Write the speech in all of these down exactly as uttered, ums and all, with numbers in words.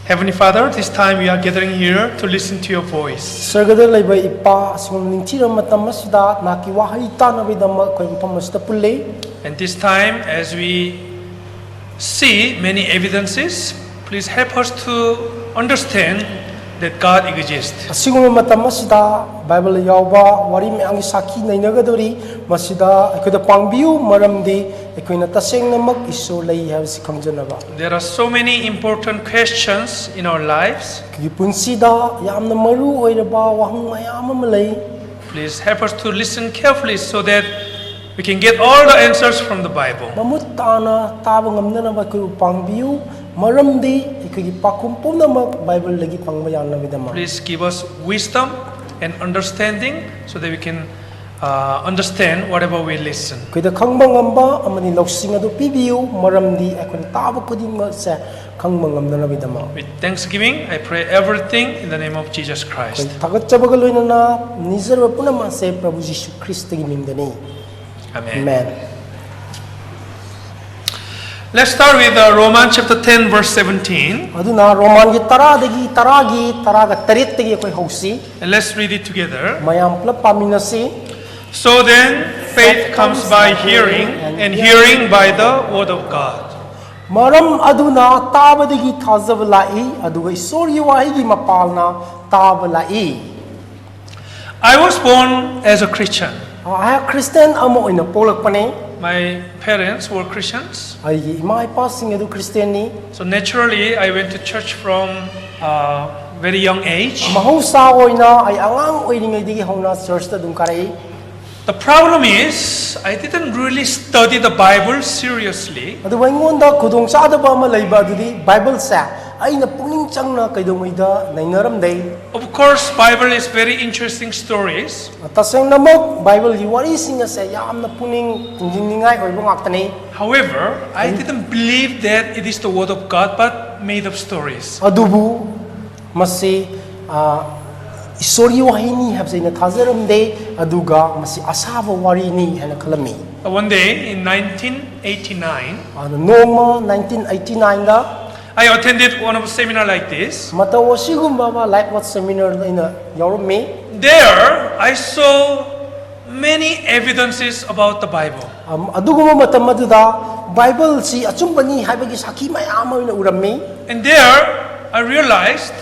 Heavenly Father, this time we are gathering here to listen to your voice. ꯁꯔꯒꯗ ꯂꯩꯕ ꯏꯄꯥ, ꯑꯁꯤꯒꯨꯝꯕ ꯅꯤꯡꯊꯤꯔꯕ ꯃꯇꯝ ꯑꯁꯤꯗ ꯅꯍꯥꯛꯀꯤ ꯋꯥꯍꯩ ꯇꯥꯅꯕꯒꯤꯗꯃꯛ ꯑꯩꯈꯣꯏ ꯃꯐꯝ ꯑꯁꯤꯗ ꯄꯨꯜꯂꯤ꯫ And this time, as we see many evidences, please help us to understand that God exists. ꯑꯁꯤꯒꯨꯝꯕ ꯃꯇꯝ ꯑꯁꯤꯗ ꯕꯥꯏꯕꯜꯗ ꯌꯥꯎꯕ ꯋꯥꯔꯤ ꯃꯌꯥꯝꯒꯤ ꯁꯥꯈꯤ ꯅꯩꯅꯒꯗꯧꯔꯤ꯫ ꯃꯁꯤꯗ ꯑꯩꯈꯣꯏꯗ ꯄꯥꯡꯕꯤꯌꯨ, ꯃꯔꯝꯗꯤ ꯑꯩꯈꯣꯏꯅ ꯇꯁꯦꯡꯅꯃꯛ ꯏꯁꯣꯔ ꯂꯩ ꯍꯥꯏꯕꯁꯤ ꯈꯪꯖꯅꯕ꯫ There are so many important questions in our lives. ꯑꯩꯈꯣꯏꯒꯤ ꯄꯨꯟꯁꯤꯗ ꯌꯥꯝꯅ ꯃꯔꯨ ꯑꯣꯏꯔꯕ ꯋꯥꯍꯪ ꯃꯌꯥꯝ ꯑꯃ ꯂꯩ꯫ Please help us to listen carefully so that we can get all the answers from the Bible. ꯃꯃꯨꯠ ꯇꯥꯅ ꯇꯥꯕ ꯉꯝꯅꯅꯕ ꯑꯩꯈꯣꯏꯕꯨ ꯄꯥꯡꯕꯤꯌꯨ, ꯃꯔꯝꯗꯤ ꯑꯩꯈꯣꯏꯒꯤ ꯄꯥꯎꯈꯨꯝ ꯄꯨꯝꯅꯃꯛ ꯕꯥꯏꯕꯜꯗꯒꯤ ꯐꯪꯕ ꯌꯥꯅꯕꯒꯤꯗꯃꯛ꯫ Please give us wisdom and understanding so that we can uh, understand whatever we listen. ꯑꯩꯈꯣꯏꯗ ꯈꯪꯕ ꯉꯝꯕ ꯑꯃꯗꯤ ꯂꯧꯁꯤꯡ ꯑꯗꯨ ꯄꯤꯕꯤꯌꯨ, ꯃꯔꯝꯗꯤ ꯑꯩꯈꯣꯏꯅ ꯇꯥꯕ ꯈꯨꯗꯤꯡꯃꯛꯁꯦ ꯈꯪꯕ ꯉꯝꯅꯅꯕꯒꯤꯗꯃꯛ꯫ With thanksgiving, I pray everything in the name of Jesus Christ. ꯑꯩꯈꯣꯏ ꯊꯥꯒꯠꯆꯕꯒ ꯂꯣꯏꯅꯅ ꯅꯤꯖꯔꯕ ꯄꯨꯝꯅꯃꯛꯁꯦ ꯄ꯭ꯔꯚꯨ ꯖꯤꯁꯨ ꯈ꯭ꯔꯤꯁꯇꯒꯤ ꯃꯤꯡꯗꯅꯤ꯫ Amen. Amen. Let's start with uh, Romans chapter ten, verse seventeen. ꯑꯗꯨꯅ ꯔꯣꯃꯥꯟꯒꯤ ꯇꯔꯥꯗꯒꯤ, ꯇꯔꯥꯒꯤ ꯇꯔꯥꯒ ꯇꯔꯦꯠꯇꯒꯤ ꯑꯩꯈꯣꯏ ꯍꯧꯁꯤ꯫ And let's read it together. ꯃꯌꯥꯝ ꯄꯨꯂꯞ ꯄꯥꯃꯤꯟꯅꯁꯤ꯫ So then, faith comes by hearing, and hearing by the word of God. ꯃꯔꯝ ꯑꯗꯨꯅ ꯇꯥꯕꯗꯒꯤ ꯊꯥꯖꯕ ꯂꯥꯛꯏ, ꯑꯗꯨꯒ ꯏꯁꯣꯔꯒꯤ ꯋꯥꯍꯩꯒꯤ ꯃꯄꯥꯜꯅ ꯇꯥꯕ ꯂꯥꯛꯏ꯫ I was born as a Christian. ꯑꯩꯍꯥꯛ ꯈ꯭ꯔꯤꯁꯇꯤꯌꯥꯟ ꯑꯃ ꯑꯣꯏꯅ ꯄꯣꯛꯂꯛꯄꯅꯤ꯫ My parents were Christians. ꯑꯩꯒꯤ ꯏꯃꯥ ꯏꯄꯥꯁꯤꯡ ꯑꯗꯨ ꯈ꯭ꯔꯤꯁꯇꯤꯌꯥꯟꯅꯤ꯫ So naturally, I went to church from a very young age. ꯃꯍꯧꯁꯥ ꯑꯣꯏꯅ ꯑꯩ ꯑꯉꯥꯡ ꯑꯣꯏꯔꯤꯉꯩꯗꯒꯤ ꯍꯧꯅ ꯆꯔꯆꯇ ꯑꯗꯨꯝ ꯀꯥꯔꯛꯏ꯫ The problem is, I didn't really study the Bible seriously. ꯑꯗꯨꯕꯨ ꯑꯩꯉꯣꯟꯗ ꯈꯨꯗꯣꯡꯆꯥꯗꯕ ꯑꯃ ꯂꯩꯕ ꯑꯗꯨꯗꯤ ꯕꯥꯏꯕꯜꯁꯦ ꯑꯩꯅ ꯄꯨꯛꯅꯤꯡ ꯆꯪꯅ ꯀꯩꯗꯧꯉꯩꯗ ꯅꯩꯅꯔꯝꯗꯦ꯫ Of course, Bible is very interesting stories. ꯇꯁꯦꯡꯅꯃꯛ ꯕꯥꯏꯕꯜꯒꯤ ꯋꯥꯔꯤꯁꯤꯡ ꯑꯁꯦ ꯌꯥꯝꯅ ꯄꯨꯛꯅꯤꯡ ꯆꯤꯡꯁꯤꯟꯅꯤꯡꯉꯥꯏ ꯑꯣꯏꯕ ꯉꯥꯛꯇꯅꯤ꯫ However, I didn't believe that it is the word of God but made up stories. ꯑꯗꯨꯕꯨ ꯃꯁꯤ ꯑ, ꯏꯁꯣꯔꯒꯤ ꯋꯥꯍꯩꯅꯤ ꯍꯥꯏꯕꯁꯦ ꯑꯩꯅ ꯊꯥꯖꯔꯝꯗꯦ, ꯑꯗꯨꯒ ꯃꯁꯤ ꯑꯁꯥꯕ ꯋꯥꯔꯤꯅꯤ ꯍꯥꯏꯅ ꯈꯜꯂꯝꯃꯤ꯫ One day in nineteen eighty-nine, ꯑꯗꯨ ꯅꯣꯡꯃ ꯅꯥꯏꯟꯇꯤꯟ ꯑꯩꯠꯇꯤ ꯅꯥꯏꯟꯗ I attended one of a seminar like this. ꯃꯇꯧ ꯑꯁꯤꯒꯨꯝꯕ ꯑꯃ Life Word Seminar ꯑꯩꯅ ꯌꯥꯎꯔꯝꯃꯤ꯫ There, I saw many evidences about the Bible. ꯑꯝ, ꯑꯗꯨꯒꯨꯝꯕ ꯃꯇꯝ ꯑꯗꯨꯗ ꯕꯥꯏꯕꯜꯁꯤ ꯑꯆꯨꯝꯕꯅꯤ ꯍꯥꯏꯕꯒꯤ ꯁꯥꯈꯤ ꯃꯌꯥꯝ ꯑꯃ ꯑꯩꯅ ꯎꯔꯝꯃꯤ꯫ And there, I realized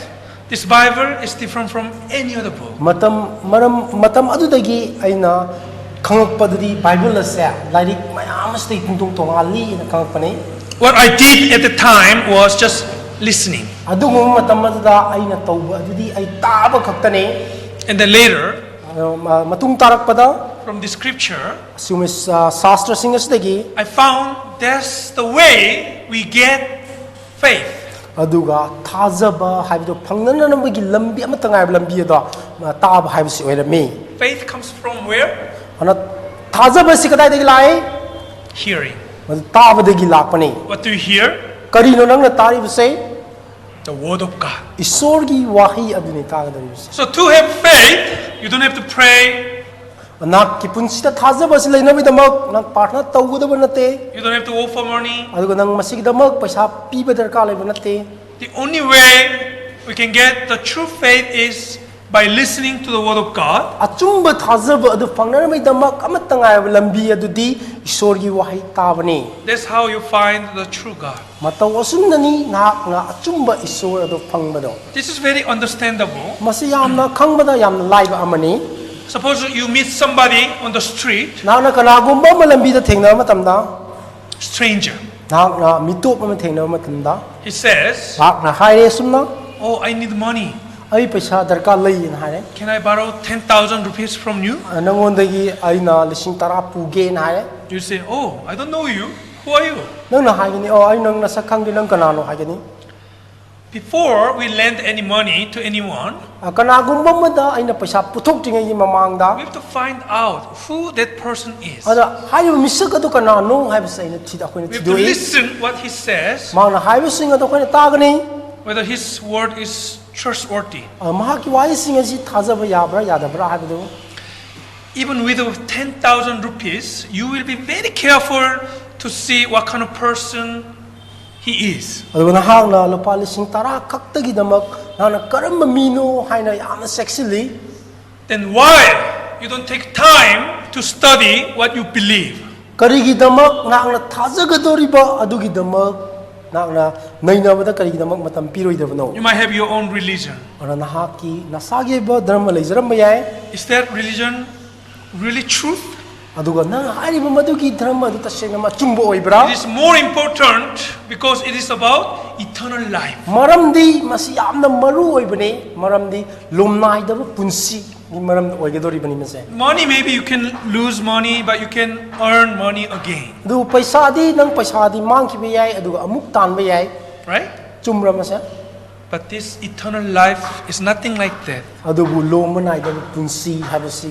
this Bible is different from any other book. ꯃꯇꯝ ꯃꯔꯝ ꯃꯇꯝ ꯑꯗꯨꯗꯒꯤ ꯑꯩꯅ ꯈꯪꯉꯛꯄꯗꯗꯤ ꯕꯥꯏꯕꯜ ꯑꯁꯦ ꯂꯥꯏꯔꯤꯛ ꯃꯌꯥꯝ ꯑꯁꯤꯗꯒꯤ ꯄꯨꯡꯇꯣꯡ ꯇꯣꯉꯥꯜꯂꯤ ꯍꯥꯏꯅ ꯈꯪꯉꯛꯄꯅꯤ꯫ What I did at the time was just listening. ꯑꯗꯨꯒꯨꯝꯕ ꯃꯇꯝ ꯑꯗꯨꯗ ꯑꯩꯅ ꯇꯧꯕ ꯑꯗꯨꯗꯤ ꯑꯩ ꯇꯥꯕ ꯈꯛꯇꯅꯤ꯫ And then later, ꯑꯗꯣ, ꯃ- ꯃꯇꯨꯡ ꯇꯥꯔꯛꯄꯗ from the scripture, ꯑꯁꯤꯒꯨꯝꯕ ꯁ- ꯁꯥꯁꯇ꯭ꯔꯁꯤꯡ ꯑꯁꯤꯗꯒꯤ I found that's the way we get faith. ꯑꯗꯨꯒ ꯊꯥꯖꯕ ꯍꯥꯏꯕꯗꯣ ꯐꯪꯅꯅꯕꯒꯤ ꯂꯝꯕꯤ ꯑꯃꯠꯇ ꯉꯥꯏꯕ ꯂꯝꯕꯤ ꯑꯗꯣ ꯃ- ꯇꯥꯕ ꯍꯥꯏꯕꯁꯤ ꯑꯣꯏꯔꯝꯃꯤ꯫ Faith comes from where? ꯑꯗꯨꯅ ꯊꯥꯖꯕꯁꯤ ꯀꯗꯥꯏꯗꯒꯤ ꯂꯥꯛꯏ? Hearing. ꯃꯗꯨ ꯇꯥꯕꯗꯒꯤ ꯂꯥꯛꯄꯅꯤ꯫ What do you hear? ꯀꯔꯤꯅꯣ ꯅꯪꯅ ꯇꯥꯔꯤꯕꯁꯦ? The Word of God. ꯏꯁꯣꯔꯒꯤ ꯋꯥꯍꯩ ꯑꯗꯨꯅꯤ ꯇꯥꯒꯗꯧꯔꯤꯕꯁꯦ꯫ So to have faith, you don't have to pray. ꯅꯍꯥꯛꯀꯤ ꯄꯨꯟꯁꯤꯗ ꯊꯥꯖꯕ ꯑꯁꯤ ꯂꯩꯅꯕꯒꯤꯗꯃꯛ ꯅꯪ ꯄ꯭ꯔꯥꯔꯊꯅꯥ ꯇꯧꯒꯗꯕ ꯅꯠꯇꯦ꯫ You don't have to work for money. ꯑꯗꯨꯒ ꯅꯪ ꯃꯁꯤꯒꯤꯗꯃꯛ ꯄꯩꯁꯥ ꯄꯤꯕ ꯗꯔꯀꯥꯔ ꯂꯩꯕ ꯅꯠꯇꯦ꯫ The only way we can get the true faith is by listening to the Word of God. ꯑꯆꯨꯝꯕ ꯊꯥꯖꯕ ꯑꯗꯨ ꯐꯪꯅꯅꯕꯒꯤꯗꯃꯛ ꯑꯃꯠꯇ ꯉꯥꯏꯔꯕ ꯂꯝꯕꯤ ꯑꯗꯨꯗꯤ ꯏꯁꯣꯔꯒꯤ ꯋꯥꯍꯩ ꯇꯥꯕꯅꯤ꯫ That's how you find the true God. ꯃꯇꯧ ꯑꯁꯨꯝꯅꯅꯤ ꯅꯍꯥꯛꯅ ꯑꯆꯨꯝꯕ ꯏꯁꯣꯔ ꯑꯗꯨ ꯐꯪꯕꯗꯣ꯫ This is very understandable. ꯃꯁꯤ ꯌꯥꯝꯅ ꯈꯪꯕꯗ ꯌꯥꯝꯅ ꯂꯥꯏꯕ ꯑꯃꯅꯤ꯫ Suppose you meet somebody on the street, ꯅꯍꯥꯛꯅ ꯀꯅꯥꯒꯨꯝꯕ ꯑꯃ ꯂꯝꯕꯤꯗ ꯊꯦꯡꯅꯕ ꯃꯇꯝꯗ, stranger. ꯅꯍꯥꯛꯅ ꯃꯤꯇꯣꯞ ꯑꯃ ꯊꯦꯡꯅꯕ ꯃꯇꯝꯗ, He says, ꯅꯍꯥꯛꯅ ꯍꯥꯏꯔꯦ ꯑꯁꯨꯝꯅ, "Oh, I need money. "ꯑꯩ ꯄꯩꯁꯥ ꯗꯔꯀꯥꯔ ꯂꯩ" ꯍꯥꯏꯅ ꯍꯥꯏꯔꯦ꯫ Can I borrow ten thousand rupees from you?" "ꯅꯪꯉꯣꯟꯗꯒꯤ ꯑꯩꯅ ꯂꯤꯁꯤꯡ ꯇꯔꯥ ꯄꯨꯒꯦꯅ" ꯍꯥꯏꯔꯦ꯫ You say, "Oh, I don't know you. Who are you?" ꯅꯪꯅ ꯍꯥꯏꯒꯅꯤ, "ꯑꯣ, ꯑꯩ ꯅꯪ ꯅꯁꯛ ꯈꯪꯗꯦ, ꯅꯪ ꯀꯅꯥꯅꯣ?" ꯍꯥꯏꯒꯅꯤ꯫ Before we lend any money to anyone, ꯑ, ꯀꯅꯥꯒꯨꯝꯕ ꯑꯃꯗ ꯑꯩꯅ ꯄꯩꯁꯥ ꯄꯨꯊꯣꯛꯇ꯭ꯔꯤꯉꯩꯒꯤ ꯃꯃꯥꯡꯗ, we have to find out who that person is. ꯑꯗ ꯍꯥꯏꯔꯤꯕ ꯃꯤꯁꯛ ꯑꯗꯨ ꯀꯅꯥꯅꯣ ꯍꯥꯏꯕꯁꯦ ꯑꯩꯅ ꯊꯤꯗ ꯑꯩꯈꯣꯏꯅ We have to ꯊꯤꯗꯣꯛꯏ꯫ Listen what he says, ꯃꯍꯥꯛꯅ ꯍꯥꯏꯕꯁꯤꯡ ꯑꯗꯣ ꯑꯩꯈꯣꯏꯅ ꯇꯥꯒꯅꯤ꯫ Whether his word is trustworthy. ꯑ, ꯃꯍꯥꯛꯀꯤ ꯋꯥꯍꯩꯁꯤꯡ ꯑꯁꯤ ꯊꯥꯖꯕ ꯌꯥꯕ꯭ꯔꯥ ꯌꯥꯗꯕ꯭ꯔꯥ ꯍꯥꯏꯕꯗꯨ꯫ Even with ten thousand rupees, you will be very careful to see what kind of person He is. ꯑꯗꯨꯒ ꯅꯍꯥꯛꯅ ꯂꯨꯄꯥ ꯂꯤꯁꯤꯡ ꯇꯔꯥ ꯈꯛꯇꯒꯤꯗꯃꯛ ꯅꯍꯥꯛꯅ ꯀꯔꯝꯕ ꯃꯤꯅꯣ ꯍꯥꯏꯅ ꯌꯥꯝꯅ ꯆꯦꯛꯁꯤꯜꯂꯤ꯫ Then why you don't take time to study what you believe? ꯀꯔꯤꯒꯤꯗꯃꯛ ꯅꯍꯥꯛꯅ ꯊꯥꯖꯒꯗꯧꯔꯤꯕ ꯑꯗꯨꯒꯤꯗꯃꯛ ꯅꯍꯥꯛꯅ ꯅꯩꯅꯕꯗ ꯀꯔꯤꯒꯤꯗꯃꯛ ꯃꯇꯝ ꯄꯤꯔꯣꯏꯗꯕꯅꯣ? You might have your own religion. ꯑꯗꯨꯅ ꯅꯍꯥꯛꯀꯤ ꯅꯁꯥꯒꯤ ꯑꯣꯏꯕ ꯙꯔꯃ ꯂꯩꯖꯔꯝꯕ ꯌꯥꯏ꯫ Is that religion really truth? ꯑꯗꯨꯒ ꯅꯪ ꯍꯥꯏꯔꯤꯕ ꯃꯗꯨꯒꯤ ꯙꯔꯃ ꯑꯗꯨ ꯇꯁꯦꯡꯅ ꯑꯆꯨꯝꯕ ꯑꯣꯏꯕ꯭ꯔꯥ? It is more important because it is about eternal life. ꯃꯔꯝꯗꯤ ꯃꯁꯤ ꯌꯥꯝꯅ ꯃꯔꯨ ꯑꯣꯏꯕꯅꯤ꯫ ꯃꯔꯝꯗꯤ ꯂꯣꯝꯅꯥꯏꯗꯕ ꯄꯨꯟꯁꯤꯒꯤ ꯃꯔꯝꯗ ꯑꯣꯏꯒꯗꯧꯔꯤꯕꯅꯤ ꯃꯁꯦ꯫ Money, maybe you can lose money, but you can earn money again. ꯑꯗꯨ ꯄꯩꯁꯥꯗꯤ ꯅꯪ ꯄꯩꯁꯥꯗꯤ ꯃꯥꯡꯈꯤꯕ ꯌꯥꯏ, ꯑꯗꯨꯒ ꯑꯃꯨꯛ ꯇꯥꯟꯕ ꯌꯥꯏ꯫ Right? ꯆꯨꯝꯕ꯭ꯔꯥ ꯃꯁꯦ? But this eternal life is nothing like that. ꯑꯗꯨꯕꯨ ꯂꯣꯝꯕ ꯅꯥꯏꯗꯕ ꯄꯨꯟꯁꯤ ꯍꯥꯏꯕꯁꯤ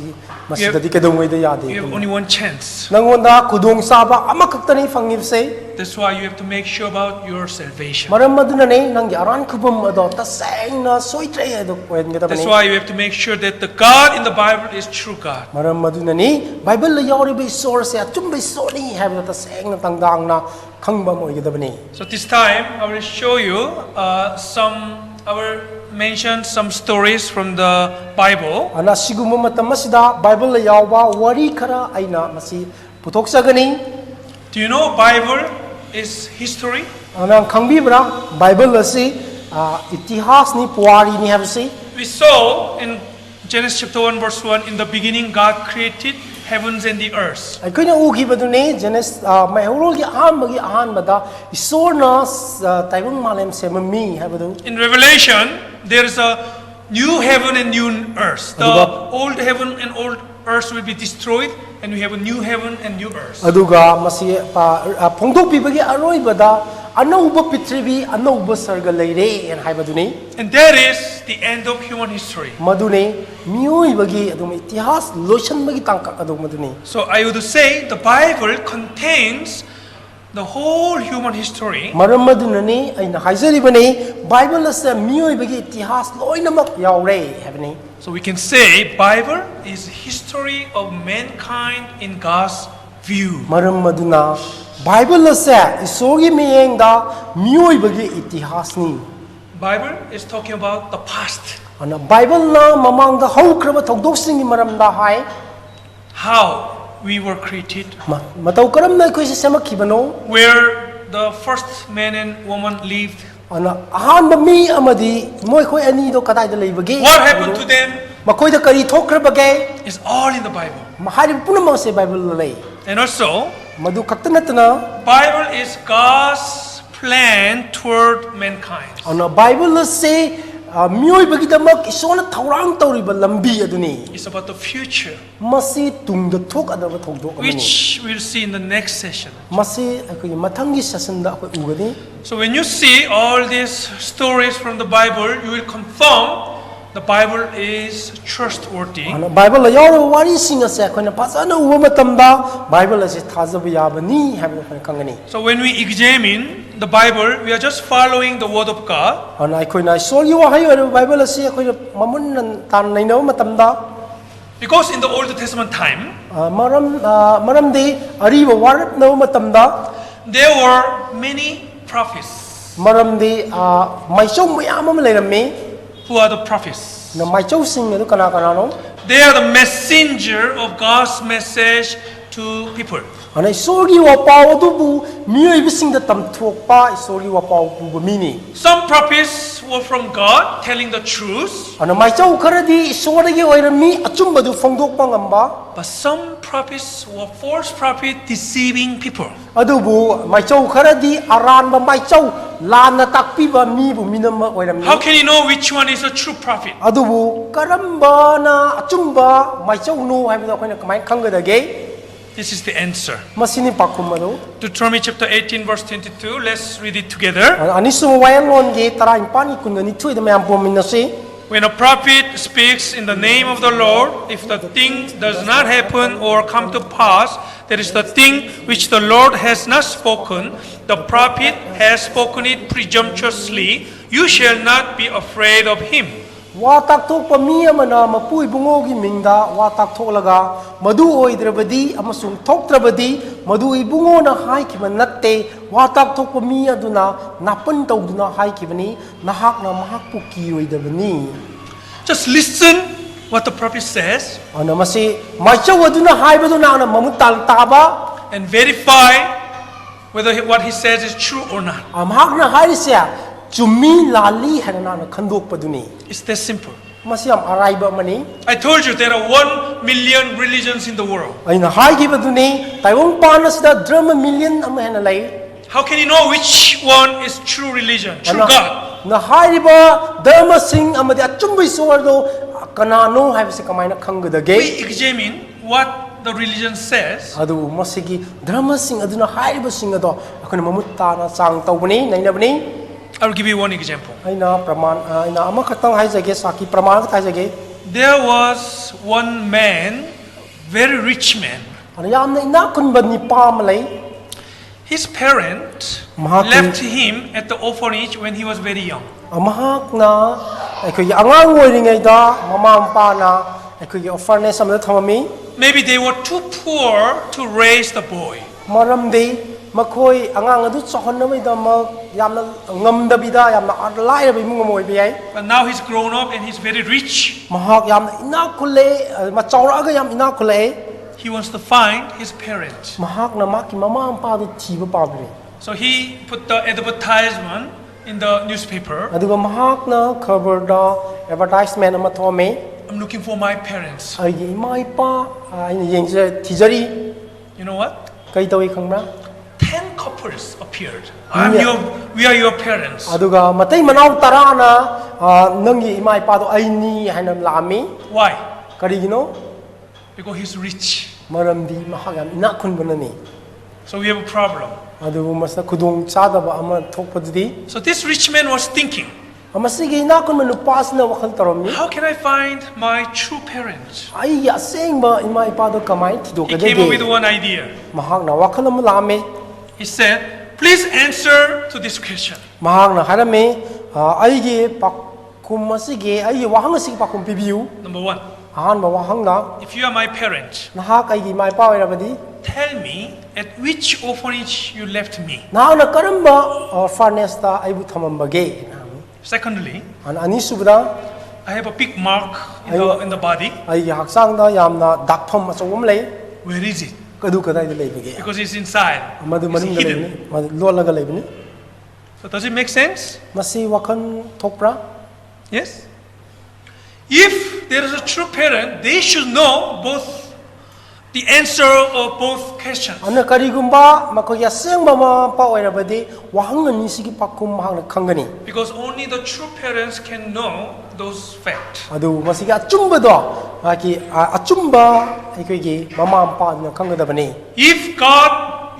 ꯃꯁꯤꯗꯗꯤ ꯀꯩꯗꯧꯉꯩꯗ ꯌꯥꯗꯦ꯫ You have only one chance. ꯅꯪꯉꯣꯟꯗ ꯈꯨꯗꯣꯡꯆꯥꯕ ꯑꯃꯈꯛꯇꯅꯤ ꯐꯪꯉꯤꯕꯁꯦ꯫ That's why you have to make sure about your salvation. ꯃꯔꯝ ꯑꯗꯨꯅꯅꯦ ꯅꯪꯒꯤ ꯑꯔꯥꯟ ꯈꯨꯕꯝ ꯑꯗꯣ ꯇꯁꯦꯡꯅ ꯁꯣꯏꯗ꯭ꯔꯦ ꯑꯗꯨ ꯑꯣꯏꯍꯟꯒꯗꯕꯅꯤ꯫ That's why you have to make sure that the God in the Bible is true God. ꯃꯔꯝ ꯑꯗꯨꯅꯅꯤ ꯕꯥꯏꯕꯜꯗ ꯌꯥꯎꯔꯤꯕ ꯏꯁꯣꯔꯁꯦ ꯑꯆꯨꯝꯕ ꯏꯁꯣꯔꯅꯤ ꯍꯥꯏꯕꯗꯣ ꯇꯁꯦꯡꯅ ꯇꯥꯡꯗꯥꯡꯅ ꯈꯪꯕ ꯑꯃ ꯑꯣꯏꯒꯗꯕꯅꯤ꯫ So this time I will show you uh, some, I will mention some stories from the Bible. ꯑꯗꯨꯅ ꯑꯁꯤꯒꯨꯝꯕ ꯃꯇꯝ ꯑꯁꯤꯗ ꯕꯥꯏꯕꯜꯗ ꯌꯥꯎꯕ ꯋꯥꯔꯤ ꯈꯔ ꯑꯩꯅ ꯃꯁꯤ ꯄꯨꯊꯣꯛꯆꯒꯅꯤ꯫ Do you know Bible is history? ꯑꯗꯨꯅ ꯈꯪꯕꯤꯕ꯭ꯔꯥ? ꯕꯥꯏꯕꯜ ꯑꯁꯤ ꯑ, ꯏꯇꯤꯍꯥꯁꯅꯤ, ꯄꯨꯋꯥꯔꯤꯅꯤ ꯍꯥꯏꯕꯁꯤ꯫ We saw in Genesis chapter one verse one, in the beginning God created heavens and the earth. ꯑꯩꯈꯣꯏꯅ ꯎꯈꯤꯕꯗꯨꯅꯤ ꯖꯦꯅꯦꯁ ꯑ, ꯃꯩꯍꯧꯔꯣꯜꯒꯤ ꯑꯍꯥꯟꯕꯒꯤ ꯑꯍꯥꯟꯕꯗ ꯏꯁꯣꯔꯅ ꯑ, ꯇꯥꯏꯕꯪ ꯃꯥꯂꯦꯝ ꯁꯦꯝꯃꯝꯃꯤ ꯍꯥꯏꯕꯗꯨ꯫ In Revelation, there is a new heaven and new earth. The ꯑꯗꯨꯒ- old heaven and old earth will be destroyed, and we have a new heaven and new earth. ꯑꯗꯨꯒ ꯃꯁꯤ ꯑ, ꯑ, ꯐꯣꯡꯗꯣꯛꯄꯤꯕꯒꯤ ꯑꯔꯣꯏꯕꯗ ꯑꯅꯧꯕ ꯄ꯭ꯔꯤꯊꯤꯕꯤ ꯑꯅꯧꯕ ꯁꯔꯒ ꯂꯩꯔꯦ ꯍꯥꯏꯅ ꯍꯥꯏꯕꯗꯨꯅꯤ꯫ And that is the end of human history. ꯃꯗꯨꯅꯤ ꯃꯤꯑꯣꯏꯕꯒꯤ ꯑꯗꯨꯝ ꯏꯇꯤꯍꯥꯁ ꯂꯣꯏꯁꯤꯟꯕꯒꯤ ꯇꯥꯡꯀꯛ ꯑꯗꯨ ꯃꯗꯨꯅꯤ꯫ So I would say the Bible contains the whole human history. ꯃꯔꯝ ꯑꯗꯨꯅꯅꯤ ꯑꯩꯅ ꯍꯥꯏꯖꯔꯤꯕꯅꯤ ꯕꯥꯏꯕꯜ ꯑꯁꯤꯗ ꯃꯤꯑꯣꯏꯕꯒꯤ ꯏꯇꯤꯍꯥꯁ ꯂꯣꯏꯅꯃꯛ ꯌꯥꯎꯔꯦ ꯍꯥꯏꯕꯅꯤ꯫ So we can say Bible is history of mankind in God's view. ꯃꯔꯝ ꯑꯗꯨꯅ ꯕꯥꯏꯕꯜ ꯑꯁꯦ ꯏꯁꯣꯔꯒꯤ ꯃꯤꯠꯌꯦꯡꯗ ꯃꯤꯑꯣꯏꯕꯒꯤ ꯏꯇꯤꯍꯥꯁꯅꯤ꯫ Bible is talking about the past. ꯑꯗꯨꯅ ꯕꯥꯏꯕꯜꯅ ꯃꯃꯥꯡꯗ ꯍꯧꯈ꯭ꯔꯕ ꯊꯧꯗꯣꯛꯁꯤꯡꯒꯤ ꯃꯔꯝꯗ ꯍꯥꯏ꯫ How we were created. ꯃ- ꯃꯇꯧ ꯀꯔꯝꯅ ꯑꯩꯈꯣꯏꯁꯦ ꯁꯦꯝꯃꯛꯈꯤꯕꯅꯣ? Where the first man and woman lived. ꯑꯗꯨꯅ ꯑꯍꯥꯟꯕ ꯃꯤ ꯑꯃꯗꯤ ꯃꯈꯣꯏ ꯑꯅꯤꯗꯣ ꯀꯗꯥꯏꯗ ꯂꯩꯕꯒꯦ? What happened to them? ꯃꯈꯣꯏꯗ ꯀꯔꯤ ꯊꯣꯛꯈ꯭ꯔꯕꯒꯦ? It's all in the Bible. ꯍꯥꯏꯔꯤꯕ ꯄꯨꯝꯅꯃꯛ ꯑꯁꯦ ꯕꯥꯏꯕꯜꯗ ꯂꯩ꯫ And also, ꯃꯗꯨ ꯈꯛꯇ ꯅꯠꯇꯅ Bible is God's plan toward mankind. ꯑꯗꯨꯅ ꯕꯥꯏꯕꯜ ꯑꯁꯤ ꯑ, ꯃꯤꯑꯣꯏꯕꯒꯤꯗꯃꯛ ꯏꯁꯣꯔꯅ ꯊꯧꯔꯥꯡ ꯇꯧꯔꯤꯕ ꯂꯝꯕꯤ ꯑꯗꯨꯅꯤ꯫ It's about the future, ꯃꯁꯤ ꯇꯨꯡꯗ ꯊꯣꯛꯀꯗꯕ ꯊꯧꯗꯣꯛ ꯑꯃꯅꯤ꯫ which we'll see in the next session. ꯃꯁꯤ ꯑꯩꯈꯣꯏꯒꯤ ꯃꯊꯪꯒꯤ ꯁꯦꯁꯟꯗ ꯑꯩꯈꯣꯏ ꯎꯒꯅꯤ꯫ So when you see all these stories from the Bible, you will confirm the Bible is trustworthy. ꯑꯗꯨꯅ ꯕꯥꯏꯕꯜꯗ ꯌꯥꯎꯔꯤꯕ ꯋꯥꯔꯤꯁꯤꯡ ꯑꯁꯦ ꯑꯩꯈꯣꯏꯅ ꯐꯖꯅ ꯎꯕ ꯃꯇꯝꯗ ꯕꯥꯏꯕꯜ ꯑꯁꯤ ꯊꯥꯖꯕ ꯌꯥꯕꯅꯤ ꯍꯥꯏꯕꯗꯨ ꯑꯩꯈꯣꯏꯅ ꯈꯪꯒꯅꯤ꯫ So when we examine the Bible, we are just following the Word of God. ꯑꯗꯨꯅ ꯑꯩꯈꯣꯏꯅ ꯏꯁꯣꯔꯒꯤ ꯋꯥꯍꯩ ꯑꯣꯏꯔꯤꯕ ꯕꯥꯏꯕꯜ ꯑꯁꯤ ꯑꯩꯈꯣꯏꯅ ꯃꯃꯨꯟ ꯇꯥꯅ ꯅꯩꯅꯕ ꯃꯇꯝꯗ Because in the Old Testament time, ꯑ, ꯃꯔꯝ ꯑ, ꯃꯔꯝꯗꯤ ꯑꯔꯤꯕ ꯋꯥꯔꯦꯞꯅꯕ ꯃꯇꯝꯗ there were many prophets ꯃꯔꯝꯗꯤ ꯑ, ꯃꯥꯏꯆꯧ ꯃꯌꯥꯝ ꯑꯃ ꯂꯩꯔꯝꯃꯤ꯫ who are the prophets. ꯑꯗꯨꯅ ꯃꯥꯏꯆꯧꯁꯤꯡ ꯑꯗꯨ ꯀꯅꯥ ꯀꯅꯥꯅꯣ? They are the messenger of God's message to people. ꯑꯗꯨꯅ ꯏꯁꯣꯔꯒꯤ ꯋꯥꯄꯥꯎ ꯑꯗꯨꯕꯨ ꯃꯤꯑꯣꯏꯕꯁꯤꯡꯗ ꯇꯝꯊꯣꯛꯄ ꯏꯁꯣꯔꯒꯤ ꯋꯥꯄꯥꯎ ꯄꯨꯕ ꯃꯤꯅꯤ꯫ Some prophets were from God, telling the truth. ꯑꯗꯨꯅ ꯃꯥꯏꯆꯧ ꯈꯔꯗꯤ ꯏꯁꯣꯔꯗꯒꯤ ꯑꯣꯏꯔꯝꯃꯤ, ꯑꯆꯨꯝꯕꯗꯨ ꯐꯣꯡꯗꯣꯛꯄ ꯉꯝꯕ꯫ But some prophets were false prophets, deceiving people. ꯑꯗꯨꯕꯨ ꯃꯥꯏꯆꯧ ꯈꯔꯗꯤ ꯑꯔꯥꯟꯕ ꯃꯥꯏꯆꯧ, ꯂꯥꯟꯅ ꯇꯥꯛꯄꯤꯕ ꯃꯤꯕꯨ ꯃꯤꯅꯝꯕ ꯑꯣꯏꯔꯝꯃꯤ꯫ How can you know which one is a true prophet? ꯑꯗꯨꯕꯨ ꯀꯔꯝꯕꯅ ꯑꯆꯨꯝꯕ ꯃꯥꯏꯆꯧꯅꯣ ꯍꯥꯏꯕꯗꯨ ꯑꯩꯈꯣꯏꯅ ꯀꯃꯥꯏꯅ ꯈꯪꯒꯗꯒꯦ? This is the answer. ꯃꯁꯤꯅꯤ ꯄꯥꯎꯈꯨꯝ ꯑꯗꯨ꯫ Deuteronomy chapter eighteen, verse twenty-two. Let's read it together. ꯑꯅꯤꯁꯨꯕ ꯋꯥꯌꯦꯜꯂꯣꯟꯒꯤ ꯇꯔꯥꯅꯤꯄꯥꯟꯒꯤ ꯀꯨꯟꯒ ꯅꯤꯊꯣꯏꯗ ꯃꯌꯥꯝ ꯄꯣꯝꯃꯤꯟꯅꯁꯤ꯫ When a prophet speaks in the name of the Lord, if the thing does not happen or come to pass, that is the thing which the Lord has not spoken, the prophet has spoken it presumptuously, you shall not be afraid of him. ꯋꯥ ꯇꯥꯛꯊꯣꯛꯄ ꯃꯤ ꯑꯃꯅ ꯃꯄꯨ ꯏꯕꯨꯡꯉꯣꯒꯤ ꯃꯤꯡꯗ ꯋꯥ ꯇꯥꯛꯊꯣꯛꯂꯒ, "ꯃꯗꯨ ꯑꯣꯏꯗ꯭ꯔꯕꯗꯤ ꯑꯃꯁꯨꯡ ꯊꯣꯛꯇ꯭ꯔꯕꯗꯤ ꯃꯗꯨ ꯏꯕꯨꯡꯉꯣꯅ ꯍꯥꯏꯈꯤꯕ ꯅꯠꯇꯦ, ꯋꯥ ꯇꯥꯛꯊꯣꯛꯄ ꯃꯤ ꯑꯗꯨꯅ ꯅꯥꯄꯟ ꯇꯧꯗꯨꯅ ꯍꯥꯏꯈꯤꯕꯅꯤ, ꯅꯍꯥꯛꯅ ꯃꯍꯥꯛꯄꯨ ꯀꯤꯔꯣꯏꯗꯕꯅꯤ"? Just listen what the prophet says ꯑꯗꯨꯅ ꯃꯁꯤ ꯃꯥꯏꯆꯧ ꯑꯗꯨꯅ ꯍꯥꯏꯕꯗꯨ ꯅꯍꯥꯛꯅ ꯃꯃꯨꯠ ꯇꯥꯅ ꯇꯥꯕ, and verify whether he- what he says is true or not. ꯑ, ꯃꯍꯥꯛꯅ ꯍꯥꯏꯔꯤꯁꯦ ꯆꯨꯝꯃꯤ ꯂꯥꯜꯂꯤ ꯍꯥꯏꯅ ꯅꯍꯥꯛꯅ ꯈꯟꯗꯣꯛꯄꯗꯨꯅꯤ꯫ It's that simple. ꯃꯁꯤ ꯌꯥꯝ ꯑꯔꯥꯏꯕ ꯑꯃꯅꯤ꯫ I told you there are one million religions in the world. ꯑꯩꯅ ꯍꯥꯏꯈꯤꯕꯗꯨꯅꯤ, ꯇꯥꯏꯕꯪꯄꯥꯟ ꯑꯁꯤꯗ ꯙꯔꯃ ꯃꯤꯂꯤꯌꯟ ꯑꯃ ꯍꯦꯟꯅ ꯂꯩ꯫ How can you know which one is true religion, true God? ꯅ ꯍꯥꯏꯔꯤꯕ ꯙꯔꯃꯁꯤꯡ ꯑꯃꯗꯤ ꯑꯆꯨꯝꯕ ꯏꯁꯣꯔꯗꯣ ꯀꯅꯥꯅꯣ ꯍꯥꯏꯕꯁꯤ ꯀꯃꯥꯏꯅ ꯈꯪꯒꯗꯒꯦ? We examine what the religion says. ꯑꯗꯨꯕꯨ ꯃꯁꯤꯒꯤ ꯙꯔꯃꯁꯤꯡ ꯑꯗꯨꯅ ꯍꯥꯏꯔꯤꯕꯁꯤꯡ ꯑꯗꯣ ꯑꯩꯈꯣꯏꯅ ꯃꯃꯨꯠ ꯇꯥꯅ ꯆꯥꯡ ꯇꯧꯕꯅꯤ, ꯅꯩꯅꯕꯅꯤ꯫ I will give you one example. ꯑꯩꯅ ꯄ꯭ꯔꯃꯥꯟ, ꯑ, ꯑꯩꯅ ꯑꯃꯈꯛꯇꯪ ꯍꯥꯏꯖꯒꯦ, ꯁꯥꯈꯤ ꯄ꯭ꯔꯃꯥꯟ ꯈꯛꯇ ꯍꯥꯏꯖꯒꯦ꯫ There was one man, very rich man. ꯑꯗ ꯌꯥꯝꯅ ꯏꯅꯥꯛ ꯈꯨꯟꯕ ꯅꯤꯄꯥ ꯑꯃ ꯂꯩ꯫ His parent ꯃꯍꯥꯛꯀꯤ- left him at the orphanage when he was very young. ꯃꯍꯥꯛꯅ ꯑꯩꯈꯣꯏꯒꯤ ꯑꯉꯥꯡ ꯑꯣꯏꯔꯤꯉꯩꯗ ꯃꯃꯥ ꯃꯄꯥꯅ ꯑꯩꯈꯣꯏꯒꯤ orphanage ꯑꯃꯗ ꯊꯝꯃꯝꯃꯤ꯫ Maybe they were too poor to raise the boy. ꯃꯔꯝꯗꯤ ꯃꯈꯣꯏ ꯑꯉꯥꯡ ꯑꯗꯨ ꯆꯥꯎꯍꯟꯅꯕꯒꯤꯗꯃꯛ ꯌꯥꯝꯅ ꯉꯝꯗꯕꯤꯗ, ꯌꯥꯝꯅ ꯂꯥꯏꯔꯕ ꯏꯃꯨꯡ ꯑꯃ ꯑꯣꯏꯕ ꯌꯥꯏ꯫ But now he's grown up and he's very rich. ꯃꯍꯥꯛ ꯌꯥꯝꯅ ꯏꯅꯥꯛ ꯈꯨꯜꯂꯦ, ꯑ, ꯆꯥꯎꯔꯛꯑꯒ ꯌꯥꯝ ꯏꯅꯥꯛ ꯈꯨꯜꯂꯛꯑꯦ꯫ He wants to find his parents. ꯃꯍꯥꯛꯅ ꯃꯍꯥꯛꯀꯤ ꯃꯃꯥ ꯃꯄꯥꯗꯨ ꯊꯤꯕ ꯄꯥꯝꯃꯤ꯫ So he put the advertisement in the newspaper. ꯑꯗꯨꯒ ꯃꯍꯥꯛꯅ ꯈꯕꯔꯗ advertisement ꯑꯃ ꯊꯣꯛꯑꯝꯃꯤ꯫ I'm looking for my parents. "ꯑꯩꯒꯤ ꯏꯃꯥ ꯏꯄꯥ, ꯑ, ꯑꯩꯅ ꯌꯦꯡꯖ-, ꯊꯤꯖꯔꯤ"꯫ You know what? ꯀꯩ ꯇꯧꯏ ꯈꯪꯕ꯭ꯔꯥ? Ten couples appeared. I'm Yeah. your, we are your parents. ꯑꯗꯨꯒ ꯃꯇꯩ ꯃꯅꯥꯎ ꯇꯔꯥꯅ, ꯑ, "ꯅꯪꯒꯤ ꯏꯃꯥ ꯏꯄꯥꯗꯣ ꯑꯩꯅꯤ" ꯍꯥꯏꯅ ꯂꯥꯛꯑꯝꯃꯤ꯫ Why? ꯀꯔꯤꯒꯤꯅꯣ? Because he's rich. ꯃꯔꯝꯗꯤ ꯃꯍꯥꯛ ꯌꯥꯝ ꯏꯅꯥꯛ ꯈꯨꯟꯕꯅꯅꯤ꯫ So we have a problem. ꯑꯗꯨꯕꯨ ꯃꯁꯤꯗ ꯈꯨꯗꯣꯡ ꯆꯥꯗꯕ ꯑꯃ ꯊꯣꯛꯄꯗꯨꯗꯤ, So this rich man was thinking, ꯃꯁꯤꯒꯤ ꯏꯅꯥꯛ ꯈꯨꯟꯕ ꯅꯨꯄꯥꯁꯤꯅ ꯋꯥꯈꯜ ꯇꯧꯔꯝꯃꯤ, "How can I find my true parents?" "ꯑꯩꯒꯤ ꯑꯁꯦꯡꯕ ꯏꯃꯥ ꯏꯄꯥꯗꯣ ꯀꯃꯥꯏꯅ He came up with ꯊꯤꯗꯣꯛꯀꯗꯒꯦ?" one idea. ꯃꯍꯥꯛꯅ ꯋꯥꯈꯜ ꯑꯃ ꯂꯥꯛꯑꯝꯃꯤ꯫ He said, "Please answer to this question." ꯃꯍꯥꯛꯅ ꯍꯥꯏꯔꯝꯃꯤ, "ꯑ, ꯑꯩꯒꯤ ꯄꯥ-, ꯈꯨꯝ ꯑꯁꯤꯒꯤ, ꯑꯩꯒꯤ ꯋꯥꯍꯪ ꯑꯁꯤꯒꯤ ꯄꯥꯎꯈꯨꯝ ꯄꯤꯕꯤꯌꯨ꯫ Number one, ꯑꯍꯥꯟꯕ ꯋꯥꯍꯪꯅ, if you are my parent, ꯅꯍꯥꯛ ꯑꯩꯒꯤ ꯏꯃꯥ ꯏꯄꯥ ꯑꯣꯏꯔꯕꯗꯤ, tell me at which orphanage you left me. ꯅꯍꯥꯛꯅ ꯀꯔꯝꯕ ꯑꯣꯔꯐꯥꯅꯦꯖꯇ ꯑꯩꯕꯨ ꯊꯝꯃꯝꯕꯒꯦ? Secondly, ꯑꯅ-, ꯑꯅꯤꯁꯨꯕꯗ, I have a big mark in the, in the body. ꯑꯩꯒꯤ ꯍꯛꯆꯥꯡꯗ ꯌꯥꯝꯅ ꯗꯥꯛꯐꯝ ꯑꯆꯧꯕ ꯑꯃ ꯂꯩ꯫ Where is it? ꯑꯗꯨ ꯀꯗꯥꯏꯗ ꯂꯩꯕꯒꯦ? Because it's inside. ꯃꯗꯨ It's ꯃꯅꯨꯡꯗ hidden. ꯂꯩꯕꯅꯤ, ꯃꯗꯨ ꯂꯣꯠꯂꯒ ꯂꯩꯕꯅꯤ꯫ So does it make sense? ꯃꯁꯤ ꯋꯥꯈꯜ ꯊꯣꯛꯄ꯭ꯔꯥ? Yes? If there is a true parent, they should know both the answer of both questions. ꯑꯗꯨꯅ ꯀꯔꯤꯒꯨꯝꯕ ꯃꯈꯣꯏꯒꯤ ꯑꯁꯦꯡꯕ ꯃꯃꯥ ꯃꯄꯥ ꯑꯣꯏꯔꯕꯗꯤ ꯋꯥꯍꯪ ꯑꯅꯤꯁꯤꯒꯤ ꯄꯥꯎꯈꯨꯝ ꯃꯍꯥꯛꯅ ꯈꯪꯒꯅꯤ꯫ Because only the true parents can know those facts. ꯑꯗꯨ ꯃꯁꯤꯒꯤ ꯑꯆꯨꯝꯕꯗꯣ, ꯃꯍꯥꯛꯀꯤ, ꯑ, ꯑꯆꯨꯝꯕ ꯑꯩꯈꯣꯏꯒꯤ ꯃꯃꯥ ꯃꯄꯥ ꯑꯗꯨꯅ ꯈꯪꯒꯗꯕꯅꯤ꯫ If God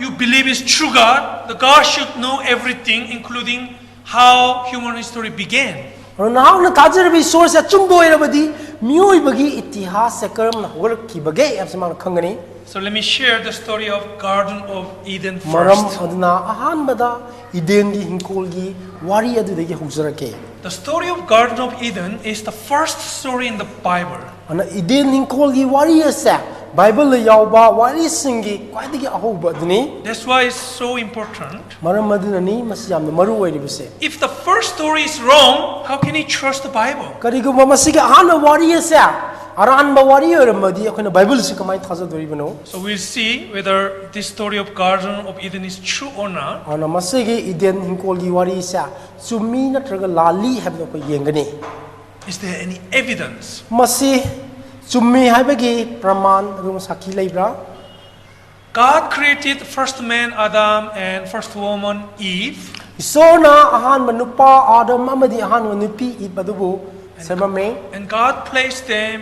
you believe is true God, the God should know everything, including how human history began. ꯑꯗꯨ ꯅꯍꯥꯛꯅ ꯊꯥꯖꯔꯤꯕ ꯏꯁꯣꯔꯁꯦ ꯑꯆꯨꯝꯕ ꯑꯣꯏꯔꯕꯗꯤ ꯃꯤꯑꯣꯏꯕꯒꯤ ꯏꯇꯤꯍꯥꯁꯁꯦ ꯀꯔꯝꯅ ꯍꯧꯒꯠꯂꯛꯈꯤꯕꯒꯦ ꯍꯥꯏꯕꯁꯤ ꯃꯥꯅ ꯈꯪꯒꯅꯤ꯫ So let me share the story of Garden of Eden ꯃꯔꯝ first. ꯑꯗꯨꯅ ꯑꯍꯥꯟꯕꯗ ꯏꯗꯦꯟꯒꯤ ꯍꯤꯡꯈꯣꯜꯒꯤ ꯋꯥꯔꯤ ꯑꯗꯨꯗꯒꯤ ꯍꯧꯖꯔꯛꯀꯦ꯫ The story of Garden of Eden is the first story in the Bible. ꯑꯗꯨꯅ ꯏꯗꯦꯟ ꯍꯤꯡꯈꯣꯜꯒꯤ ꯋꯥꯔꯤ ꯑꯁꯦ ꯕꯥꯏꯕꯜꯗ ꯌꯥꯎꯕ ꯋꯥꯔꯤꯁꯤꯡꯒꯤ ꯈ꯭ꯋꯥꯏꯗꯒꯤ ꯑꯍꯧꯕ ꯑꯗꯨꯅꯤ꯫ That's why it's so important. ꯃꯔꯝ ꯑꯗꯨꯅꯅꯤ ꯃꯁꯤ ꯌꯥꯝꯅ ꯃꯔꯨ ꯑꯣꯏꯔꯤꯕꯁꯦ꯫ If the first story is wrong, how can he trust the Bible? ꯀꯔꯤꯒꯨꯝꯕ ꯃꯁꯤꯒꯤ ꯑꯍꯥꯟꯕ ꯋꯥꯔꯤ ꯑꯁꯦ ꯑꯔꯥꯟꯕ ꯋꯥꯔꯤ ꯑꯣꯏꯔꯝꯃꯗꯤ ꯑꯩꯈꯣꯏꯅ ꯕꯥꯏꯕꯜꯁꯤ ꯀꯃꯥꯏꯅ ꯊꯥꯖꯗꯣꯔꯤꯕꯅꯣ? So we'll see whether this story of Garden of Eden is true or not. ꯑꯗꯨꯅ ꯃꯁꯤꯒꯤ ꯏꯗꯦꯟ ꯍꯤꯡꯈꯣꯜꯒꯤ ꯋꯥꯔꯤꯁꯦ ꯆꯨꯝꯃꯤ ꯅꯠꯇ꯭ꯔꯒ ꯂꯥꯜꯂꯤ ꯍꯥꯏꯕꯗꯣ ꯑꯩꯈꯣꯏ ꯌꯦꯡꯒꯅꯤ꯫ Is there any evidence? ꯃꯁꯤ ꯆꯨꯝꯃꯤ ꯍꯥꯏꯕꯒꯤ ꯄ꯭ꯔꯃꯥꯟ ꯑꯗꯨꯒꯨꯝꯕ ꯁꯥꯈꯤ ꯂꯩꯕ꯭ꯔꯥ? God created first man Adam and first woman Eve. ꯏꯁꯣꯔꯅ ꯑꯍꯥꯟꯕ ꯅꯨꯄꯥ ꯑꯥꯗꯝ ꯑꯃꯗꯤ ꯑꯍꯥꯟꯕ ꯅꯨꯄꯤ ꯏꯕ ꯑꯗꯨꯕꯨ ꯁꯦꯝꯃꯝꯃꯤ꯫ And God placed them